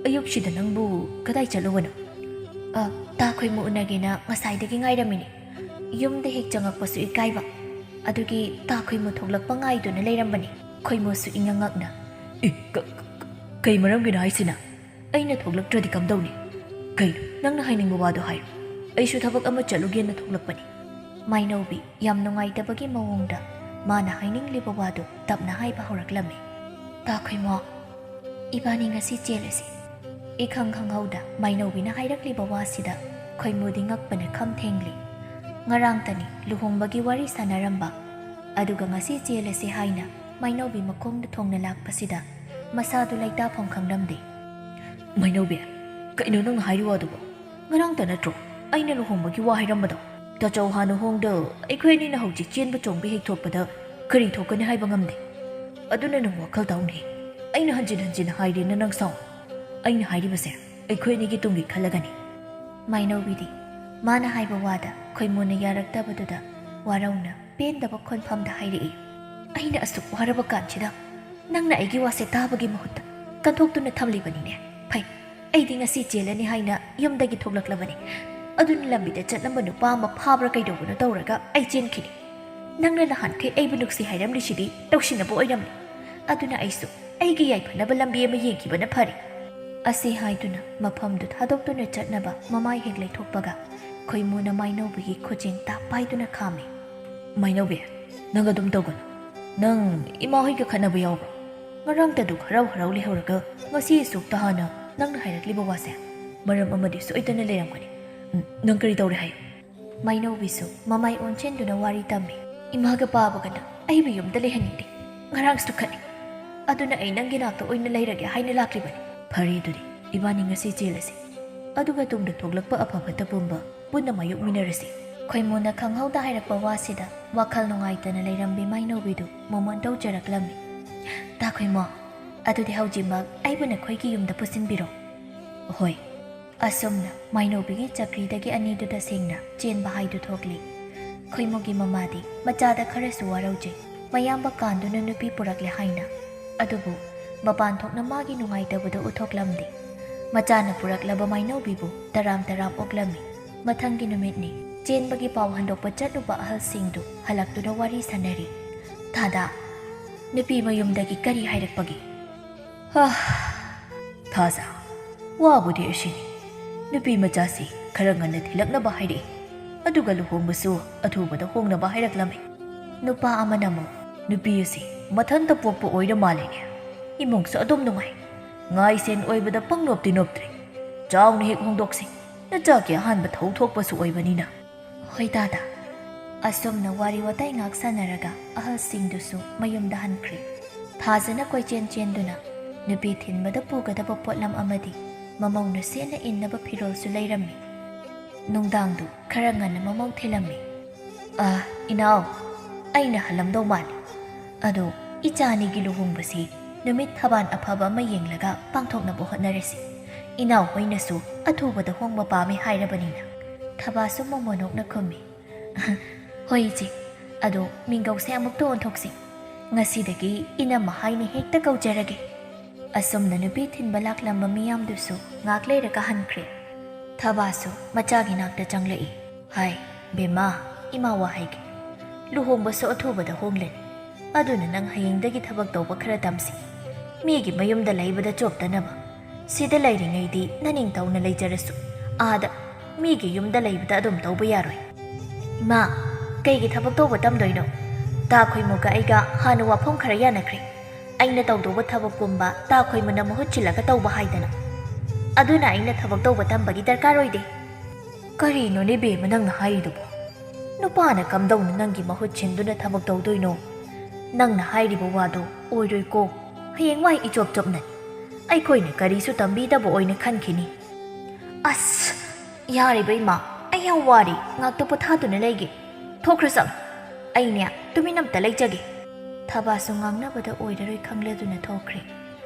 ꯑꯌꯨꯛꯁꯤꯗ ꯅꯪꯕꯨ ꯀꯗꯥꯏ ꯆꯠꯂꯨꯕꯅꯣ?" "ꯑ, ꯇꯥ ꯈꯣꯏꯃꯨ ꯎꯅꯒꯦꯅ ꯉꯁꯥꯏꯗꯒꯤ ꯉꯥꯏꯔꯝꯃꯤꯅꯤ꯫ ꯌꯨꯝꯗ ꯍꯦꯛ ꯆꯪꯉꯛꯄꯁꯨ ꯏꯀꯥꯏꯕ, ꯑꯗꯨꯒꯤ ꯇꯥ ꯈꯣꯏꯃꯨ ꯊꯣꯛꯂꯛꯄ ꯉꯥꯏꯗꯨꯅ ꯂꯩꯔꯝꯕꯅꯤ꯫" ꯈꯣꯏꯃꯨꯁꯨ ꯏꯉꯛ ꯉꯛꯅ, "ꯑꯦ, ꯀ-, ꯀ-, ꯀꯩ ꯃꯔꯝꯒꯤꯅꯣ ꯍꯥꯏꯁꯤꯅ? ꯑꯩꯅ ꯊꯣꯛꯂꯛꯇ꯭ꯔꯗꯤ ꯀꯝꯗꯧꯅꯤ? ꯀꯩꯅꯣ ꯅꯪꯅ ꯍꯥꯏꯅꯤꯡꯕ ꯋꯥꯗꯣ ꯍꯥꯏꯌꯨ꯫ ꯑꯩꯁꯨ ꯊꯕꯛ ꯑꯃ ꯆꯠꯂꯨꯒꯦꯅ ꯊꯣꯛꯂꯛꯄꯅꯤ꯫" ꯃꯥꯏꯅꯧꯕꯤ ꯌꯥꯝ ꯅꯨꯡꯉꯥꯏꯇꯕꯒꯤ ꯃꯑꯣꯡꯗ ꯃꯥꯅ ꯍꯥꯏꯅꯤꯡꯂꯤꯕ ꯋꯥꯗꯨ ꯇꯞꯅ ꯍꯥꯏꯕ ꯍꯧꯔꯛꯂꯝꯃꯤ꯫ "ꯇꯥ ꯈꯣꯏꯃꯣ, ꯏꯕꯥꯅꯤ ꯉꯁꯤ ꯆꯦꯜꯂꯁꯤ꯫" ꯏꯈꯪ ꯈꯪꯍꯧꯗ ꯃꯥꯏꯅꯧꯕꯤꯅ ꯍꯥꯏꯔꯛꯂꯤꯕ ꯋꯥꯁꯤꯗ ꯈꯣꯏꯃꯨꯗꯤ ꯉꯛꯄꯅ ꯈꯝ ꯊꯦꯡꯂꯤ꯫ ꯉꯔꯥꯡꯇꯅꯤ ꯂꯨꯍꯣꯡꯕꯒꯤ ꯋꯥꯔꯤ ꯁꯥꯟꯅꯔꯝꯕ, ꯑꯗꯨꯒ ꯉꯁꯤ ꯆꯦꯜꯂꯁꯤ ꯍꯥꯏꯅ ꯃꯥꯏꯅꯧꯕꯤ ꯃꯈꯣꯡꯗ ꯊꯣꯡꯅ ꯂꯥꯛꯄꯁꯤꯗ ꯃꯁꯥꯗꯨ ꯂꯩꯇꯥꯐꯝ ꯈꯪꯂꯝꯗꯦ꯫ "ꯃꯥꯏꯅꯧꯕꯤ, ꯀꯩꯅꯣ ꯅꯪꯅ ꯍꯥꯏꯔꯤ ꯋꯥꯗꯨꯕꯣ? ꯉꯔꯥꯡꯇ ꯅꯠꯇ꯭ꯔꯣ ꯑꯩꯅ ꯂꯨꯍꯣꯡꯕꯒꯤ ꯋꯥ ꯍꯥꯏꯔꯝꯕꯗꯣ? ꯇꯥꯆꯧ ꯍꯥꯟꯅ ꯍꯣꯡꯗ ꯑꯩꯈꯣꯏ ꯑꯅꯤꯅ ꯍꯧꯖꯤꯛ ꯆꯦꯟꯕ ꯆꯣꯡꯕ ꯍꯦꯛ ꯊꯣꯛꯄꯗ ꯀꯔꯤ ꯊꯣꯛꯀꯅꯤ ꯍꯥꯏꯕ ꯉꯝꯗꯦ꯫ ꯑꯗꯨꯅ ꯅꯪ ꯋꯥꯈꯜ ꯇꯥꯎꯅꯦ꯫" ꯑꯩꯅ ꯍꯟꯖꯤꯟ ꯍꯟꯖꯤꯟ ꯍꯥꯏꯔꯦꯅ ꯅꯪ ꯁꯥꯎ꯫ ꯑꯩꯅ ꯍꯥꯏꯔꯤꯕꯁꯦ ꯑꯩꯈꯣꯏ ꯑꯅꯤꯒꯤ ꯇꯨꯡꯒꯤ ꯈꯜꯂꯒꯅꯤ꯫ ꯃꯥꯏꯅꯧꯕꯤꯗꯤ ꯃꯥꯅ ꯍꯥꯏꯕ ꯋꯥꯗ ꯈꯣꯏꯃꯨꯅ ꯌꯥꯔꯛꯇꯕꯗꯨꯗ ꯋꯥꯔꯧꯅ ꯄꯦꯟꯗꯕ ꯈꯣꯟꯐꯝꯗ ꯍꯥꯏꯔꯛꯏ꯫ ꯑꯩꯅ ꯑꯁꯨꯛ ꯋꯥꯔꯕ ꯀꯥꯟꯁꯤꯗ ꯅꯪꯅ ꯑꯩꯒꯤ ꯋꯥꯁꯦ ꯇꯥꯕꯒꯤ ꯃꯍꯨꯠꯇ ꯀꯟꯊꯣꯛꯇꯨꯅ ꯊꯝꯂꯤꯕꯅꯤꯅꯦ꯫ ꯐꯩ, ꯑꯩꯗꯤ ꯉꯁꯤ ꯆꯦꯜꯂꯅꯤ ꯍꯥꯏꯅ ꯌꯨꯝꯗꯒꯤ ꯊꯣꯛꯂꯛꯂꯕꯅꯤ꯫ ꯑꯗꯨꯅ ꯂꯝꯕꯤꯗ ꯆꯠꯂꯝꯕ ꯅꯨꯄꯥ ꯑꯃ ꯐꯥꯕ꯭ꯔꯥ ꯀꯩꯗꯧꯕꯅꯣ ꯇꯧꯔꯒ ꯑꯩ ꯆꯦꯟꯈꯤꯅꯤ꯫ ꯅꯪꯅ ꯅꯍꯥꯟꯈꯩ ꯑꯩꯕꯨ ꯅꯨꯡꯁꯤ ꯍꯥꯏꯔꯝꯂꯤꯁꯤꯗꯤ ꯇꯧꯁꯤꯟꯅꯕ ꯑꯣꯏꯔꯝꯂꯦ꯫ ꯑꯗꯨꯅ ꯑꯩꯁꯨ ꯑꯩꯒꯤ ꯌꯥꯏꯐꯅꯕ ꯂꯝꯕꯤ ꯑꯃ ꯌꯦꯡꯈꯤꯕꯅ ꯐꯔꯦ꯫ ꯑꯁꯤ ꯍꯥꯏꯗꯨꯅ ꯃꯐꯝꯗꯨ ꯊꯥꯗꯣꯛꯇꯨꯅ ꯆꯠꯅꯕ ꯃꯃꯥꯏ ꯍꯦꯛ ꯂꯩꯊꯣꯛꯄꯒ ꯈꯣꯏꯃꯨꯅ ꯃꯥꯏꯅꯧꯕꯤꯒꯤ ꯈꯨꯖꯤꯡ ꯇꯥꯞ ꯄꯥꯏꯗꯨꯅ ꯈꯥꯝꯃꯤ꯫ ꯃꯥꯏꯅꯧꯕꯤ, ꯅꯪ ꯑꯗꯨꯝ ꯇꯧꯒꯅꯨ꯫ ꯅꯪ ꯏꯃꯥ ꯍꯣꯏꯒ ꯈꯠꯅꯕ ꯌꯥꯎꯕ꯭ꯔꯣ? ꯉꯔꯥꯡꯇꯗꯨ ꯍꯔꯥꯎ ꯍꯔꯥꯎ ꯂꯩꯍꯧꯔꯒ ꯉꯁꯤ ꯑꯁꯨꯛ ꯇꯍꯥꯅ ꯅꯪꯅ ꯍꯥꯏꯔꯛꯂꯤꯕ ꯋꯥꯁꯦ ꯃꯔꯝ ꯑꯃꯗꯤ ꯁꯣꯏꯗꯅ ꯂꯩꯔꯝꯒꯅꯤ꯫ ꯎꯝ, ꯅꯪ ꯀꯔꯤ ꯇꯧꯔꯦ ꯍꯥꯏꯌꯨ? ꯃꯥꯏꯅꯧꯕꯤꯁꯨ ꯃꯃꯥꯏ ꯑꯣꯟꯁꯤꯟꯗꯨꯅ ꯋꯥꯔꯤ ꯇꯝꯃꯤ꯫ ꯏꯃꯥꯒ ꯄꯥꯕꯒꯅ ꯑꯩꯕꯨ ꯌꯨꯝꯗ ꯂꯩꯍꯟꯅꯤꯡꯗꯦ꯫ ꯉꯔꯥꯡꯁꯨ ꯈꯠꯅꯩ꯫ ꯑꯗꯨꯅ ꯑꯩ ꯅꯪꯒꯤ ꯅꯥꯛꯇ ꯑꯣꯏꯅ ꯂꯩꯔꯒꯦ ꯍꯥꯏꯅ ꯂꯥꯛꯂꯤꯕꯅꯤ꯫ ꯐꯔꯦ, ꯑꯗꯨꯗꯤ ꯏꯕꯥꯅꯤ ꯉꯁꯤ ꯆꯦꯜꯂꯁꯤ꯫ ꯑꯗꯨꯒ ꯇꯨꯡꯗ ꯊꯣꯛꯂꯛꯄ ꯑꯐ ꯐꯠꯇ ꯄꯨꯝꯕ ꯄꯨꯟꯅ ꯃꯥꯌꯣꯛꯃꯤꯟꯅꯔꯁꯤ꯫ ꯈꯣꯏꯃꯨꯅ ꯈꯪꯍꯧꯗ ꯍꯥꯏꯔꯛꯄ ꯋꯥꯁꯤꯗ ꯋꯥꯈꯜ ꯅꯨꯡꯉꯥꯏꯇꯅ ꯂꯩꯔꯝꯕꯤ ꯃꯥꯏꯅꯧꯕꯤꯗꯨ ꯃꯣꯃꯣꯟ ꯇꯧꯖꯔꯛꯂꯝꯃꯤ꯫ ꯇꯥ ꯈꯣꯏꯃꯣ, ꯑꯗꯨꯗꯤ ꯍꯧꯖꯤꯛꯃꯛ ꯑꯩꯕꯨ ꯅꯈꯣꯏꯒꯤ ꯌꯨꯝꯗ ꯄꯨꯁꯤꯟꯕꯤꯔꯣ꯫ ꯍꯣꯏ꯫ ꯑꯁꯨꯝꯅ ꯃꯥꯏꯅꯧꯕꯤꯒꯤ ꯆꯀ꯭ꯔꯤꯗꯒꯤ ꯑꯅꯤꯗꯨ ꯇꯁꯦꯡꯅ ꯆꯦꯟꯕ ꯍꯥꯏꯗꯨ ꯊꯣꯛꯂꯤ꯫ ꯈꯣꯏꯃꯨꯒꯤ ꯃꯃꯥꯗꯤ ꯃꯆꯥꯗ ꯈꯔꯁꯨ ꯋꯥꯔꯧꯖꯩ꯫ ꯃꯌꯥꯝꯕ ꯀꯥꯟꯗꯨꯅ ꯅꯨꯄꯤ ꯄꯨꯔꯛꯂꯦ ꯍꯥꯏꯅ꯫ ꯑꯗꯨꯕꯨ ꯃꯄꯥꯟ ꯊꯣꯛꯅ ꯃꯥꯒꯤ ꯅꯨꯡꯉꯥꯏꯇꯕꯗꯨ ꯎꯠꯊꯣꯛꯂꯝꯗꯦ꯫ ꯃꯆꯥꯅ ꯄꯨꯔꯛꯂꯕ ꯃꯥꯏꯅꯧꯕꯤꯕꯨ ꯇꯔꯥꯝ ꯇꯔꯥꯝ ꯑꯣꯛꯂꯝꯃꯤ꯫ ꯃꯊꯪꯒꯤ ꯅꯨꯃꯤꯠꯅꯤ꯫ ꯆꯦꯟꯕꯒꯤ ꯄꯥꯎ ꯍꯟꯗꯣꯛꯄ ꯆꯠꯂꯨꯕ ꯑꯍꯜꯁꯤꯡꯗꯨ ꯍꯜꯂꯛꯇꯨꯅ ꯋꯥꯔꯤ ꯁꯥꯟꯅꯔꯤ꯫ ꯊꯥꯗꯥ, ꯅꯨꯄꯤ ꯃꯌꯨꯝꯗꯒꯤ ꯀꯔꯤ ꯍꯥꯏꯔꯛꯄꯒꯦ? ꯍꯥ, ꯊꯥꯖ, ꯋꯥꯕꯨꯗꯤ ꯑꯁꯤꯅꯤ꯫ ꯅꯨꯄꯤ ꯃꯆꯥꯁꯤ ꯈꯔ ꯉꯟꯅ ꯊꯤꯜꯂꯛꯅꯕ ꯍꯥꯏꯔꯛꯏ꯫ ꯑꯗꯨꯒ ꯂꯨꯍꯣꯡꯕꯁꯨ ꯑꯊꯨꯕꯗ ꯍꯣꯡꯅꯕ ꯍꯥꯏꯔꯛꯂꯝꯃꯤ꯫ ꯅꯨꯄꯥ ꯑꯃꯅ ꯑꯃꯨꯛ, ꯅꯨꯄꯤ ꯑꯁꯤ ꯃꯊꯟꯇ ꯄꯣꯛꯄ ꯑꯣꯏꯔ ꯃꯥꯜꯂꯦꯅꯦ꯫ ꯏꯃꯨꯡꯁꯨ ꯑꯗꯨꯝ ꯅꯨꯡꯉꯥꯏ꯫ ꯉꯥꯏꯁꯦꯟ ꯑꯣꯏꯕꯗ ꯄꯪꯅꯣꯞꯇꯤ ꯅꯣꯞꯇ꯭ꯔꯦ꯫ ꯆꯥꯎꯅ ꯍꯦꯛ ꯍꯣꯡꯗꯣꯛꯁꯤ꯫ ꯅꯆꯥꯒꯤ ꯑꯍꯥꯟꯕ ꯊꯧ ꯊꯣꯛꯄꯁꯨ ꯑꯣꯏꯕꯅꯤꯅ꯫ ꯍꯣꯏ ꯗꯥꯗꯥ꯫ ꯑꯁꯨꯝꯅ ꯋꯥꯔꯤ ꯋꯥꯇꯥꯏ ꯉꯥꯛ ꯁꯥꯟꯅꯔꯒ ꯑꯍꯜꯁꯤꯡꯗꯨꯁꯨ ꯃꯌꯨꯝꯗ ꯍꯟꯈ꯭ꯔꯦ꯫ ꯊꯥꯖꯅ ꯀꯣꯏꯆꯦꯟ ꯆꯦꯟꯗꯨꯅ ꯅꯨꯄꯤ ꯊꯤꯟꯕꯗ ꯄꯨꯒꯗꯕ ꯄꯣꯠꯂꯝ ꯑꯃꯗꯤ ꯃꯃꯧꯅ ꯁꯦꯠꯅ ꯏꯟꯅꯕ ꯐꯤꯔꯣꯜꯁꯨ ꯂꯩꯔꯝꯃꯤ꯫ ꯅꯨꯡꯗꯥꯡꯗꯨ ꯈꯔ ꯉꯟꯅ ꯃꯃꯧ ꯊꯤꯜꯂꯝꯃꯤ꯫ "ꯑꯥ, ꯏꯅꯥꯎ, ꯑꯩꯅ ꯍꯜꯂꯝꯗꯧ ꯃꯥꯜꯂꯤ꯫ ꯑꯗꯣ ꯏꯆꯥ ꯑꯅꯤꯒꯤ ꯂꯨꯍꯣꯡꯕꯁꯤ ꯅꯨꯃꯤꯠ ꯊꯕꯥꯟ ꯑꯐꯕ ꯑꯃ ꯌꯦꯡꯂꯒ ꯄꯥꯡꯊꯣꯛꯅꯕ ꯍꯣꯠꯅꯔꯁꯤ꯫ ꯏꯅꯥꯎ ꯍꯣꯏꯅꯁꯨ ꯑꯊꯨꯕꯗ ꯍꯣꯡꯕ ꯄꯥꯝꯃꯤ ꯍꯥꯏꯔꯕꯅꯤꯅ꯫ ꯊꯕꯥꯁꯨ ꯃꯣꯃꯣꯟ ꯅꯣꯛꯅ ꯈꯨꯝꯃꯤ꯫ "ꯍꯣꯏ ꯏꯆꯦ, ꯑꯗꯣ ꯃꯤꯡꯒꯧꯁꯦ ꯑꯃꯨꯛꯇ ꯑꯣꯟꯊꯣꯛꯁꯤ꯫ ꯉꯁꯤꯗꯒꯤ ꯏꯅꯝꯃ ꯍꯥꯏꯅ ꯍꯦꯛꯇ ꯀꯧꯖꯔꯒꯦ꯫" ꯑꯁꯨꯝꯅ ꯅꯨꯄꯤ ꯊꯤꯟꯕ ꯂꯥꯛꯂꯝꯕ ꯃꯤꯌꯥꯝꯗꯨꯁꯨ ꯉꯥꯛ ꯂꯩꯔꯒ ꯍꯟꯈ꯭ꯔꯦ꯫ ꯊꯕꯥꯁꯨ ꯃꯆꯥꯒꯤ ꯅꯥꯛꯇ ꯆꯪꯂꯛꯏ꯫ "ꯍꯥꯏ, ꯕꯦꯝꯃ, ꯏꯃꯥ ꯋꯥ ꯍꯥꯏꯒꯦ꯫ ꯂꯨꯍꯣꯡꯕꯁꯨ ꯑꯊꯨꯕꯗ ꯍꯣꯡꯂꯅꯤ꯫ ꯑꯗꯨꯅ ꯅꯪ ꯍꯌꯦꯡꯗꯒꯤ ꯊꯕꯛ ꯇꯧꯕ ꯈꯔ ꯇꯝꯁꯤ꯫ ꯃꯤꯒꯤ ꯃꯌꯨꯝꯗ ꯂꯩꯕꯗ ꯆꯣꯞꯇꯅꯕ꯫ ꯁꯤꯗ ꯂꯩꯔꯤꯉꯩꯗꯤ ꯅꯅꯤꯡꯊꯧꯅ ꯂꯩꯖꯔꯁꯨ, ꯑꯥꯗ ꯃꯤꯒꯤ ꯌꯨꯝꯗ ꯂꯩꯕꯗ ꯑꯗꯨꯝ ꯇꯧꯕ ꯌꯥꯔꯣꯏ꯫" "ꯏꯃꯥ, ꯀꯩꯒꯤ ꯊꯕꯛ ꯇꯧꯕ ꯇꯝꯗꯣꯏꯅꯣ? ꯇꯥ ꯈꯣꯏꯃꯨꯒ ꯑꯩꯒ ꯍꯥꯟꯅ ꯋꯥꯐꯝ ꯈꯔ ꯌꯥꯅꯈ꯭ꯔꯦ꯫ ꯑꯩꯅ ꯇꯧꯗꯧꯕ ꯊꯕꯛ ꯄꯨꯝꯕ ꯇꯥ ꯈꯣꯏꯃꯨꯅ ꯃꯍꯨꯠ ꯁꯤꯜꯂꯒ ꯇꯧꯕ ꯍꯥꯏꯗꯅ꯫ ꯑꯗꯨꯅ ꯑꯩꯅ ꯊꯕꯛ ꯇꯧꯕ ꯇꯝꯕꯒꯤ ꯗꯔꯀꯥꯔ ꯑꯣꯏꯗꯦ꯫" "ꯀꯔꯤꯅꯣꯅꯦ ꯕꯦꯝꯃ ꯅꯪꯅ ꯍꯥꯏꯔꯤꯗꯨꯕꯣ? ꯅꯨꯄꯥꯅ ꯀꯝꯗꯧꯅ ꯅꯪꯒꯤ ꯃꯍꯨꯠ ꯁꯤꯟꯗꯨꯅ ꯊꯕꯛ ꯇꯧꯗꯣꯏꯅꯣ? ꯅꯪꯅ ꯍꯥꯏꯔꯤꯕ ꯋꯥꯗꯣ ꯑꯣꯏꯔꯣꯏꯀꯣ꯫ ꯍꯌꯦꯡꯋꯥꯏ ꯏꯆꯣꯞ ꯆꯣꯞꯅꯅꯤ꯫ ꯑꯩꯈꯣꯏꯅ ꯀꯔꯤꯁꯨ ꯇꯝꯕꯤꯗꯕ ꯑꯣꯏꯅ ꯈꯟꯈꯤꯅꯤ꯫" "ꯑꯁ, ꯌꯥꯔꯤꯕ ꯏꯃꯥ, ꯑꯩ ꯌꯥꯝ ꯋꯥꯔꯤ꯫ ꯉꯥꯛꯇ ꯄꯣꯊꯥꯗꯨꯅ ꯂꯩꯒꯦ꯫ ꯊꯣꯛꯈ꯭ꯔꯣ ꯆꯠꯂꯣ꯫ ꯑꯩꯅꯦ ꯇꯨꯃꯤꯟ ꯑꯝꯇ ꯂꯩꯖꯒꯦ꯫" ꯊꯕꯥꯁꯨ ꯉꯥꯡꯅꯕꯗ ꯑꯣꯏꯔꯔꯣꯏ ꯈꯪꯂꯗꯨꯅ ꯊꯣꯛꯈ꯭ꯔꯦ꯫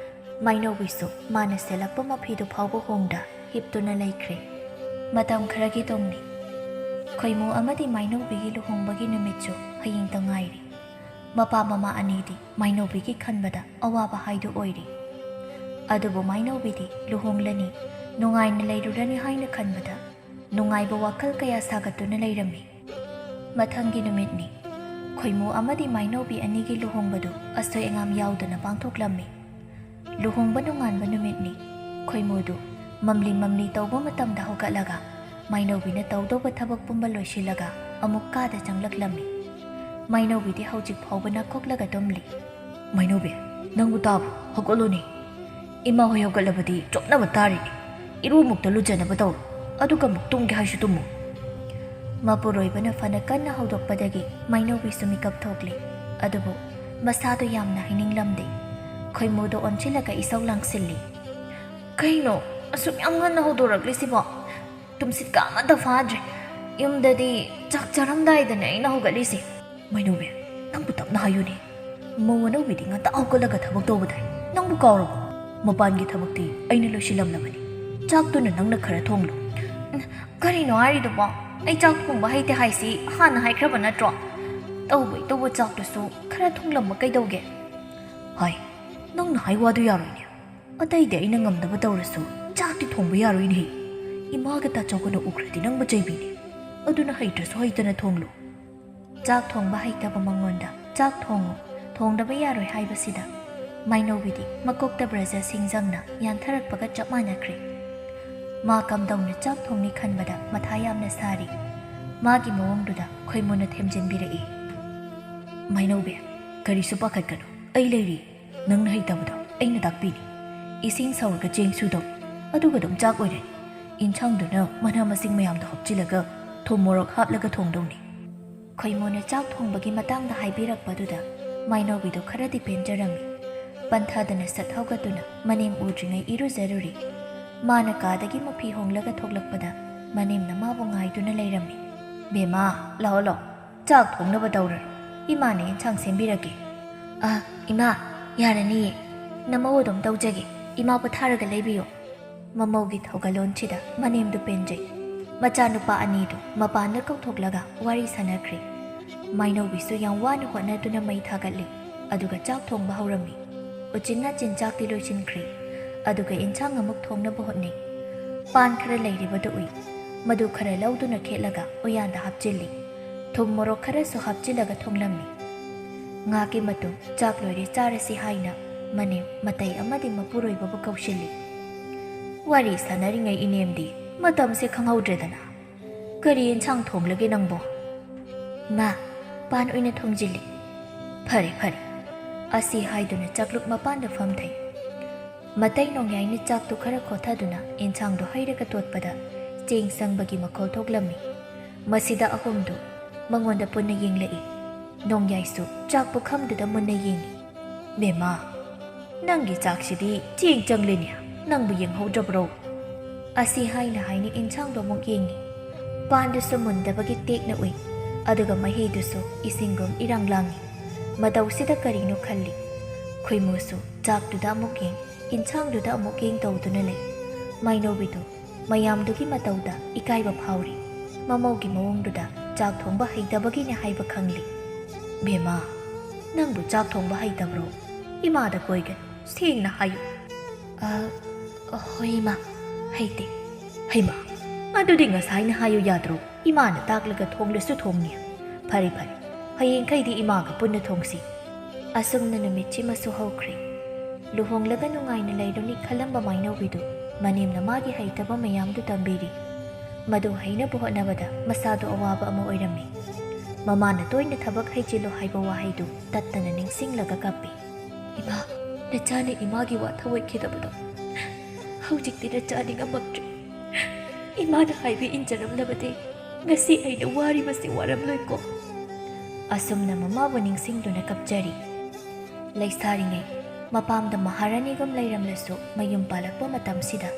ꯃꯥꯏꯅꯧꯕꯤꯁꯨ ꯃꯥꯅ ꯁꯦꯠꯂꯛꯄ ꯃꯐꯤꯗꯨ ꯐꯥꯎꯕ ꯍꯣꯡꯗ ꯍꯤꯞꯇꯨꯅ ꯂꯩꯈ꯭ꯔꯦ꯫ ꯃꯇꯝ ꯈꯔꯒꯤ ꯇꯨꯡꯅꯤ꯫ ꯈꯣꯏꯃꯨ ꯑꯃꯗꯤ ꯃꯥꯏꯅꯧꯕꯤꯒꯤ ꯂꯨꯍꯣꯡꯕꯒꯤ ꯅꯨꯃꯤꯠꯁꯨ ꯍꯌꯦꯡꯇ ꯉꯥꯏꯔꯤ꯫ ꯃꯄꯥ ꯃꯃꯥ ꯑꯅꯤꯗꯤ ꯃꯥꯏꯅꯧꯕꯤꯒꯤ ꯈꯟꯕꯗ ꯑꯋꯥꯕ ꯍꯥꯏꯗꯨ ꯑꯣꯏꯔꯤ꯫ ꯑꯗꯨꯕꯨ ꯃꯥꯏꯅꯧꯕꯤꯗꯤ ꯂꯨꯍꯣꯡꯂꯅꯤ, ꯅꯨꯡꯉꯥꯏꯅ ꯂꯩꯔꯨꯔꯅꯤ ꯍꯥꯏꯅ ꯈꯟꯕꯗ ꯅꯨꯡꯉꯥꯏꯕ ꯋꯥꯈꯜ ꯀꯌꯥ ꯁꯥꯒꯠꯇꯨꯅ ꯂꯩꯔꯝꯃꯤ꯫ ꯃꯊꯪꯒꯤ ꯅꯨꯃꯤꯠꯅꯤ꯫ ꯈꯣꯏꯃꯨ ꯑꯃꯗꯤ ꯃꯥꯏꯅꯧꯕꯤ ꯑꯅꯤꯒꯤ ꯂꯨꯍꯣꯡꯕꯗꯨ ꯑꯁꯣꯏ ꯑꯉꯥꯝ ꯌꯥꯎꯗꯅ ꯄꯥꯡꯊꯣꯛꯂꯝꯃꯤ꯫ ꯂꯨꯍꯣꯡꯕ ꯅꯣꯡꯉꯥꯟꯕ ꯅꯨꯃꯤꯠꯅꯤ꯫ ꯈꯣꯏꯃꯨꯗꯨ ꯃꯝꯂꯤ ꯃꯝꯂꯤ ꯇꯧꯕ ꯃꯇꯝꯗ ꯍꯧꯒꯠꯂꯒ ꯃꯥꯏꯅꯧꯕꯤꯅ ꯇꯧꯗꯧꯕ ꯊꯕꯛ ꯄꯨꯝꯕ ꯂꯣꯏꯁꯤꯜꯂꯒ ꯑꯃꯨꯛ ꯀꯥꯗ ꯆꯪꯂꯛꯂꯝꯃꯤ꯫ ꯃꯥꯏꯅꯧꯕꯤꯗꯤ ꯍꯧꯖꯤꯛ ꯐꯥꯎꯕ ꯅꯥꯈꯣꯛꯂꯒ ꯇꯨꯝꯂꯤ꯫ "ꯃꯥꯏꯅꯧꯕꯤ, ꯅꯪꯕꯨ ꯇꯥꯕ꯭ꯔꯣ? ꯍꯧꯒꯠꯂꯣꯅꯦ꯫ ꯏꯃꯥ ꯍꯣꯏ ꯍꯧꯒꯠꯂꯕꯗꯤ ꯆꯣꯞꯅꯕ ꯇꯥꯔꯤꯅꯦ꯫ ꯏꯔꯨ ꯑꯃꯨꯛꯇ ꯂꯨꯖꯅꯕ ꯇꯧꯔꯣ꯫ ꯑꯗꯨꯒ ꯑꯃꯨꯛ ꯇꯨꯝꯒꯦ ꯍꯥꯏꯁꯨ ꯇꯨꯝꯃꯨ꯫" ꯃꯄꯨꯔꯣꯏꯕꯅ ꯐꯅ ꯀꯟꯅ ꯍꯧꯗꯣꯛꯄꯗꯒꯤ ꯃꯥꯏꯅꯧꯕꯤꯁꯨ ꯃꯤꯀꯞ ꯊꯣꯛꯂꯤ꯫ ꯑꯗꯨꯕꯨ ꯃꯁꯥꯗꯣ ꯌꯥꯝꯅ ꯍꯩꯅꯤꯡꯂꯝꯗꯦ꯫ ꯈꯣꯏꯃꯨꯗꯣ ꯑꯣꯟꯁꯤꯜꯂꯒ ꯏꯁꯧ ꯂꯥꯡꯁꯤꯜꯂꯤ꯫ "ꯀꯩꯅꯣ ꯑꯁꯨꯛ ꯌꯥꯝ ꯉꯟꯅ ꯍꯧꯗꯣꯔꯛꯂꯤꯁꯤꯕꯣ? ꯇꯨꯝꯁꯤꯠꯀ ꯑꯃꯠꯇ ꯐꯥꯗ꯭ꯔꯦ꯫ ꯌꯨꯝꯗꯗꯤ ꯆꯥꯛ ꯆꯥꯔꯝꯗꯥꯏꯗꯅꯦ ꯑꯩꯅ ꯍꯧꯒꯠꯂꯤꯁꯦ꯫" "ꯃꯥꯏꯅꯧꯕꯤ, ꯅꯪꯕꯨ ꯇꯞꯅ ꯍꯥꯏꯌꯨꯅꯦ꯫ ꯃꯧ ꯑꯅꯧꯕꯤꯗꯤ ꯉꯟꯇꯥ ꯍꯧꯒꯠꯂꯒ ꯊꯕꯛ ꯇꯧꯕꯗꯥꯏ? ꯅꯪꯕꯨ ꯀꯥꯎꯔꯕꯣ? ꯃꯄꯥꯟꯒꯤ ꯊꯕꯛꯇꯤ ꯑꯩꯅ ꯂꯣꯏꯁꯤꯜꯂꯝꯂꯕꯅꯤ꯫ ꯆꯥꯛꯇꯨꯅ ꯅꯪꯅ ꯈꯔ ꯊꯣꯡꯂꯨ꯫ ꯎꯝ, ꯀꯔꯤꯅꯣ ꯍꯥꯏꯔꯤꯗꯨꯕꯣ? ꯑꯩ ꯆꯥꯛ ꯊꯣꯡꯕ ꯍꯩꯇꯦ ꯍꯥꯏꯁꯤ ꯍꯥꯟꯅ ꯍꯥꯏꯈ꯭ꯔꯕ ꯅꯠꯇ꯭ꯔꯣ? ꯇꯧꯕꯩ ꯇꯧꯕ ꯆꯥꯛꯇꯨꯁꯨ ꯈꯔ ꯊꯣꯡꯂꯝꯕ ꯀꯩꯗꯧꯒꯦ? ꯍꯥꯏ, ꯅꯪꯅ ꯍꯥꯏ ꯋꯥꯗꯨ ꯌꯥꯔꯣꯏꯅꯦ꯫ ꯑꯇꯩꯗꯤ ꯑꯩꯅ ꯉꯝꯗꯕ ꯇꯧꯔꯁꯨ ꯆꯥꯛꯇꯤ ꯊꯣꯡꯕ ꯌꯥꯔꯣꯏꯅꯦ꯫ ꯏꯃꯥꯒ ꯇꯥꯆꯧꯒꯅ ꯎꯈ꯭ꯔꯗꯤ ꯅꯪꯕꯨ ꯆꯩꯕꯤꯅꯤ꯫ ꯑꯗꯨꯅ ꯍꯩꯇ꯭ꯔꯁꯨ ꯍꯩꯇꯅ ꯊꯣꯡꯂꯨ꯫ ꯆꯥꯛ ꯊꯣꯡꯕ ꯍꯩꯇꯕ ꯃꯉꯣꯟꯗ ꯆꯥꯛ ꯊꯣꯡꯉꯨ, ꯊꯣꯡꯗꯕ ꯌꯥꯔꯣꯏ ꯍꯥꯏꯕꯁꯤꯗ ꯃꯥꯏꯅꯧꯕꯤꯗꯤ ꯃꯀꯣꯛꯇ ꯕ꯭ꯔꯖ ꯁꯤꯡꯖꯪꯅ ꯌꯥꯟꯊꯔꯛꯄꯒ ꯆꯞ ꯃꯥꯟꯅꯈ꯭ꯔꯦ꯫ ꯃꯥ ꯀꯝꯗꯧꯅ ꯆꯥꯛ ꯊꯣꯡꯅꯤ ꯈꯟꯕꯗ ꯃꯊꯥ ꯌꯥꯝꯅ ꯁꯥꯔꯤ꯫ ꯃꯥꯒꯤ ꯃꯑꯣꯡꯗꯨꯗ ꯈꯣꯏꯃꯨꯅ ꯊꯦꯝꯖꯤꯟꯕꯤꯔꯛꯏ꯫ ꯃꯥꯏꯅꯧꯕꯤ, ꯀꯔꯤꯁꯨ ꯄꯥꯈꯠꯀꯅꯨ, ꯑꯩ ꯂꯩꯔꯤ꯫ ꯅꯪꯅ ꯍꯩꯇꯕꯗꯣ ꯑꯩꯅ ꯇꯥꯛꯄꯤꯅꯤ꯫ ꯏꯁꯤꯡ ꯁꯧꯔꯒ ꯆꯦꯡ ꯁꯨꯗꯧ, ꯑꯗꯨꯒ ꯑꯗꯨꯝ ꯆꯥꯛ ꯑꯣꯏꯔꯦ꯫ ꯏꯟꯁꯥꯡꯗꯨꯅ ꯃꯅꯥ ꯃꯁꯤꯡ ꯃꯌꯥꯝꯗꯣ ꯍꯥꯞꯆꯤꯜꯂꯒ ꯊꯨꯝ ꯃꯣꯔꯣꯛ ꯍꯥꯞꯂꯒ ꯊꯣꯡꯗꯧꯅꯤ꯫ ꯈꯣꯏꯃꯣꯅ ꯆꯥꯛ ꯊꯣꯡꯕꯒꯤ ꯃꯇꯥꯡꯗ ꯍꯥꯏꯕꯤꯔꯛꯄꯗꯨꯗ ꯃꯥꯏꯅꯧꯕꯤꯗꯣ ꯈꯔꯗꯤ ꯄꯦꯟꯖꯔꯝꯃꯤ꯫ ꯄꯟꯊꯥꯗꯅ ꯁꯠ ꯍꯧꯒꯠꯇꯨꯅ ꯃꯅꯦꯝ ꯎꯗ꯭ꯔꯤꯉꯩ ꯏꯔꯨꯖꯔꯨꯔꯤ꯫ ꯃꯥꯅ ꯀꯥꯗꯒꯤ ꯃꯨꯐꯤ ꯍꯣꯡꯂꯒ ꯊꯣꯛꯂꯛꯄꯗ ꯃꯅꯦꯝꯅ ꯃꯥꯕꯨ ꯉꯥꯏꯗꯨꯅ ꯂꯩꯔꯝꯃꯤ꯫ "ꯕꯦꯝꯃ, ꯂꯥꯛꯑꯣ ꯂꯥꯛꯑꯣ, ꯆꯥꯛ ꯊꯣꯡꯅꯕ ꯇꯧꯔꯔꯣ꯫ ꯏꯃꯥꯅ ꯏꯟꯁꯥꯡ ꯁꯦꯝꯕꯤꯔꯒꯦ꯫" "ꯑ, ꯏꯃꯥ, ꯌꯥꯔꯅꯤꯌꯦ꯫ ꯅꯃꯧ ꯑꯗꯨꯝ ꯇꯧꯖꯒꯦ꯫ ꯏꯃꯥ ꯄꯣꯊꯥꯔꯒ ꯂꯩꯕꯤꯌꯨ꯫" ꯃꯃꯧꯒꯤ ꯊꯧꯒꯜꯂꯣꯟꯁꯤꯗ ꯃꯅꯦꯝꯗꯨ ꯄꯦꯟꯖꯩ꯫ ꯃꯆꯥꯅꯨꯄꯥ ꯑꯅꯤꯗꯨ ꯃꯄꯥꯟꯗ ꯀꯧꯊꯣꯛꯂꯒ ꯋꯥꯔꯤ ꯁꯥꯟꯅꯈ꯭ꯔꯦ꯫ ꯃꯥꯏꯅꯧꯕꯤꯁꯨ ꯌꯥꯝ ꯋꯥꯅ ꯍꯣꯠꯅꯗꯨꯅ ꯃꯩ ꯊꯥꯒꯠꯂꯤ, ꯑꯗꯨꯒ ꯆꯥꯛ ꯊꯣꯡꯕ ꯍꯧꯔꯝꯃꯤ꯫ ꯎꯆꯤꯟ ꯅꯥꯆꯤꯟ ꯆꯥꯛꯇꯤ ꯂꯣꯏꯁꯤꯟꯈ꯭ꯔꯦ, ꯑꯗꯨꯒ ꯏꯟꯁꯥꯡ ꯑꯃꯨꯛ ꯊꯣꯡꯅꯕ ꯍꯣꯠꯅꯩ꯫ ꯄꯥꯟ ꯈꯔ ꯂꯩꯔꯤꯕꯗꯨ ꯎꯏ꯫ ꯃꯗꯨ ꯈꯔ ꯂꯧꯗꯨꯅ ꯈꯦꯠꯂꯒ ꯎꯌꯥꯟꯗ ꯍꯥꯞꯆꯤꯜꯂꯤ꯫ ꯊꯨꯝ ꯃꯣꯔꯣꯛ ꯈꯔꯁꯨ ꯍꯥꯞꯆꯤꯜꯂꯒ ꯊꯣꯡꯂꯝꯃꯤ꯫ ꯉꯥꯒꯤ ꯃꯇꯨꯡ ꯆꯥꯛ ꯂꯣꯏꯔꯦ ꯆꯥꯔꯁꯤ ꯍꯥꯏꯅ ꯃꯅꯦꯝ ꯃꯇꯩ ꯑꯃꯗꯤ ꯃꯄꯨꯔꯣꯏꯕꯕꯨ ꯀꯧꯁꯤꯜꯂꯤ꯫ ꯋꯥꯔꯤ ꯁꯥꯟꯅꯔꯤꯉꯩ ꯏꯅꯦꯝꯗꯤ ꯃꯇꯝꯁꯦ ꯈꯪꯍꯧꯗ꯭ꯔꯦꯗꯅ꯫ "ꯀꯔꯤ ꯏꯟꯁꯥꯡ ꯊꯣꯡꯂꯒꯦ ꯅꯪꯕꯣ?" "ꯃꯥ, ꯄꯥꯟ ꯑꯣꯏꯅ ꯊꯣꯡꯖꯤꯜꯂꯤ꯫" "ꯐꯔꯦ ꯐꯔꯦ꯫" ꯑꯁꯤ ꯍꯥꯏꯗꯨꯅ ꯆꯥꯛꯂꯨꯛ ꯃꯄꯥꯟꯗ ꯐꯝꯊꯩ꯫ ꯃꯇꯩ ꯅꯣꯡꯌꯥꯏꯅ ꯆꯥꯛꯇꯨ ꯈꯔ ꯈꯣꯊꯗꯨꯅ ꯏꯟꯁꯥꯡꯗꯨ ꯍꯩꯔꯒ ꯇꯣꯠꯄꯗ ꯆꯦꯡ ꯆꯪꯕꯒꯤ ꯃꯈꯣꯜ ꯊꯣꯛꯂꯝꯃꯤ꯫ ꯃꯁꯤꯗ ꯑꯍꯨꯝꯗꯨ ꯃꯉꯣꯟꯗ ꯄꯨꯟꯅ ꯌꯦꯡꯂꯛꯏ꯫ ꯅꯣꯡꯌꯥꯏꯁꯨ ꯆꯥꯛ ꯄꯨꯈꯝꯗꯨꯗ ꯃꯨꯟꯅ ꯌꯦꯡꯏ꯫ "ꯕꯦꯝꯃ, ꯅꯪꯒꯤ ꯆꯥꯛꯁꯤꯗꯤ ꯆꯦꯡ ꯆꯪꯂꯦꯅꯦ, ꯅꯪꯕꯨ ꯌꯦꯡꯍꯧꯗ꯭ꯔꯕ꯭ꯔꯣ?" ꯑꯁꯤ ꯍꯥꯏꯅ ꯍꯥꯏꯅ ꯏꯟꯁꯥꯡꯗꯣ ꯑꯃꯨꯛ ꯌꯦꯡꯏ꯫ ꯄꯥꯟꯗꯨꯁꯨ ꯃꯨꯟꯗꯕꯒꯤ ꯇꯦꯛꯅ ꯎꯏ, ꯑꯗꯨꯒ ꯃꯍꯤꯗꯨꯁꯨ ꯏꯁꯤꯡꯒꯨꯝ ꯏꯔꯥꯡ ꯂꯥꯡꯏ꯫ ꯃꯇꯧꯁꯤꯗ ꯀꯔꯤꯅꯣ ꯈꯜꯂꯤ꯫ ꯈꯣꯏꯃꯨꯁꯨ ꯆꯥꯛꯇꯨꯗ ꯑꯃꯨꯛ ꯌꯦꯡ, ꯏꯟꯁꯥꯡꯗꯨꯗ ꯑꯃꯨꯛ ꯌꯦꯡ ꯇꯧꯗꯨꯅ ꯂꯩ꯫ ꯃꯥꯏꯅꯧꯕꯤꯗꯨ ꯃꯌꯥꯝꯗꯨꯒꯤ ꯃꯇꯧꯗ ꯏꯀꯥꯏꯕ ꯐꯥꯎꯔꯤ꯫ ꯃꯃꯧꯒꯤ ꯃꯑꯣꯡꯗꯨꯗ ꯆꯥꯛ ꯊꯣꯡꯕ ꯍꯩꯇꯕꯒꯤꯅꯦ ꯍꯥꯏꯕ ꯈꯪꯂꯤ꯫ "ꯕꯦꯝꯃ, ꯅꯪꯕꯨ ꯆꯥꯛ ꯊꯣꯡꯕ ꯍꯩꯇꯕ꯭ꯔꯣ? ꯏꯃꯥꯗ ꯀꯣꯏꯒꯅꯨ, ꯁꯦꯡꯅ ꯍꯥꯏꯌꯨ"꯫ "ꯑ, ꯍꯣꯏ ꯏꯃꯥ, ꯍꯩꯇꯦ"꯫ "ꯍꯩꯃꯥ, ꯑꯗꯨꯗꯤ ꯉꯁꯥꯏꯅ ꯍꯥꯏꯌꯨ ꯌꯥꯗ꯭ꯔꯣ? ꯏꯃꯥꯅ ꯇꯥꯛꯂꯒ ꯊꯣꯡꯂꯁꯨ ꯊꯣꯡꯅꯤ꯫ ꯐꯔꯦ ꯐꯔꯦ, ꯍꯌꯦꯡꯈꯩꯗꯤ ꯏꯃꯥꯒ ꯄꯨꯟꯅ ꯊꯣꯡꯁꯤ"꯫ ꯑꯁꯨꯝꯅ ꯅꯨꯃꯤꯠꯁꯤꯃꯁꯨ ꯍꯧꯈ꯭ꯔꯦ꯫ ꯂꯨꯍꯣꯡꯂꯒ ꯅꯨꯡꯉꯥꯏꯅ ꯂꯩꯔꯨꯅꯤ ꯈꯜꯂꯝꯕ ꯃꯥꯏꯅꯧꯕꯤꯗꯨ ꯃꯅꯦꯝꯅ ꯃꯥꯒꯤ ꯍꯩꯇꯕ ꯃꯌꯥꯝꯗꯨ ꯇꯝꯕꯤꯔꯤ꯫ ꯃꯗꯨ ꯍꯩꯅꯕ ꯍꯣꯠꯅꯕꯗ ꯃꯁꯥꯗꯨ ꯑꯋꯥꯕ ꯑꯃ ꯑꯣꯏꯔꯝꯃꯤ꯫ ꯃꯃꯥꯅ ꯇꯣꯏꯅ "ꯊꯕꯛ ꯍꯩꯖꯤꯜꯂꯨ" ꯍꯥꯏꯕ ꯋꯥꯍꯩꯗꯨ ꯇꯠꯇꯅ ꯅꯤꯡꯁꯤꯡꯂꯒ ꯀꯞꯄꯤ꯫ "ꯏꯃꯥ, ꯅꯆꯥꯅ ꯏꯃꯥꯒꯤ ꯋꯥ ꯊꯑꯣꯏꯈꯤꯗꯕꯗꯣ ꯍꯧꯖꯤꯛꯇꯤ ꯅꯆꯥ ꯅꯤꯡꯉꯝꯃꯛꯇ꯭ꯔꯦ꯫ ꯏꯃꯥꯅ ꯍꯥꯏꯕ ꯏꯟꯖꯔꯝꯂꯕꯗꯤ ꯉꯁꯤ ꯑꯩꯅ ꯋꯥꯔꯤꯕꯁꯤ ꯋꯥꯔꯝꯂꯣꯏꯀꯣ"꯫ ꯑꯁꯨꯝꯅ ꯃꯃꯥꯕꯨ ꯅꯤꯡꯁꯤꯡꯗꯨꯅ ꯀꯞꯆꯔꯤ꯫ ꯂꯩꯁꯥꯔꯤꯉꯩ ꯃꯄꯥꯝꯗ ꯃꯍꯥꯔꯥꯅꯤꯒꯨꯝ ꯂꯩꯔꯝꯂꯁꯨ, ꯃꯌꯨꯝ ꯄꯥꯜꯂꯛꯄ ꯃꯇꯝꯁꯤꯗ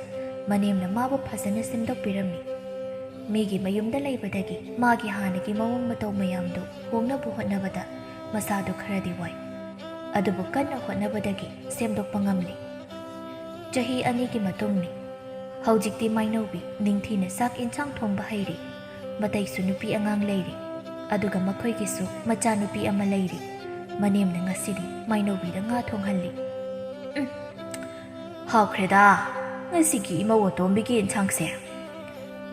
ꯃꯅꯦꯝꯅ ꯃꯥꯕꯨ ꯐꯖꯅ ꯁꯦꯝꯗꯣꯛꯄꯤꯔꯝꯃꯤ꯫ ꯃꯤꯒꯤ ꯃꯌꯨꯝꯗ ꯂꯩꯕꯗꯒꯤ ꯃꯥꯒꯤ ꯍꯥꯟꯅꯒꯤ ꯃꯑꯣꯡ ꯃꯇꯧ ꯃꯌꯥꯝꯗꯨ ꯍꯣꯡꯅꯕ ꯍꯣꯠꯅꯕꯗ ꯃꯁꯥꯗꯨ ꯈꯔꯗꯤ ꯋꯥꯏ꯫ ꯑꯗꯨꯕꯨ ꯀꯟꯅ ꯍꯣꯠꯅꯕꯗꯒꯤ ꯁꯦꯝꯗꯣꯛꯄ ꯉꯝꯂꯤ꯫ ꯆꯍꯤ ꯑꯅꯤꯒꯤ ꯃꯇꯨꯡꯅꯤ꯫ ꯍꯧꯖꯤꯛꯇꯤ ꯃꯥꯏꯅꯧꯕꯤ ꯅꯤꯡꯊꯤꯅ ꯆꯥꯛ ꯏꯟꯁꯥꯡ ꯊꯣꯡꯕ ꯍꯩꯔꯦ꯫ ꯃꯇꯩꯁꯨ ꯅꯨꯄꯤ ꯑꯉꯥꯡ ꯂꯩꯔꯦ꯫ ꯑꯗꯨꯒ ꯃꯈꯣꯏꯒꯤꯁꯨ ꯃꯆꯥꯅꯨꯄꯤ ꯑꯃ ꯂꯩꯔꯦ꯫ ꯃꯅꯦꯝꯅ ꯉꯁꯤꯗꯤ ꯃꯥꯏꯅꯧꯕꯤꯗ ꯉꯥ ꯊꯣꯡꯍꯜꯂꯤ꯫ "ꯎꯝ, ꯍꯥꯎꯈ꯭ꯔꯦꯗ ꯉꯁꯤꯒꯤ ꯏꯃꯧ ꯑꯇꯣꯝꯕꯤꯒꯤ ꯏꯟꯁꯥꯡꯁꯦ"꯫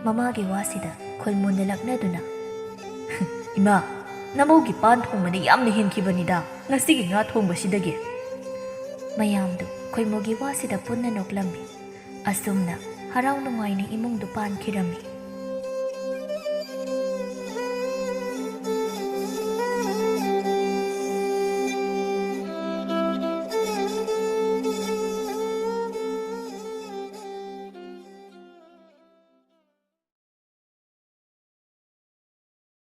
ꯃꯃꯥꯒꯤ ꯋꯥꯁꯤꯗ ꯈꯣꯏꯃꯨꯅ ꯂꯛꯅꯗꯨꯅ, "ꯏꯃꯥ, ꯅꯃꯧꯒꯤ ꯄꯥꯟ ꯊꯣꯡꯕꯅ ꯌꯥꯝꯅ ꯍꯦꯟꯈꯤꯕꯅꯤꯗ ꯉꯁꯤꯒꯤ ꯉꯥ ꯊꯣꯡꯕꯁꯤꯗꯒꯤ"꯫ ꯃꯌꯥꯝꯗꯨ ꯈꯣꯏꯃꯨꯒꯤ ꯋꯥꯁꯤꯗ ꯄꯨꯟꯅ ꯅꯣꯛꯂꯝꯃꯤ꯫ ꯑꯁꯨꯝꯅ ꯍꯔꯥꯎ ꯅꯨꯡꯉꯥꯏꯅ ꯏꯃꯨꯡꯗꯨ ꯄꯥꯟꯈꯤꯔꯝꯃꯤ꯫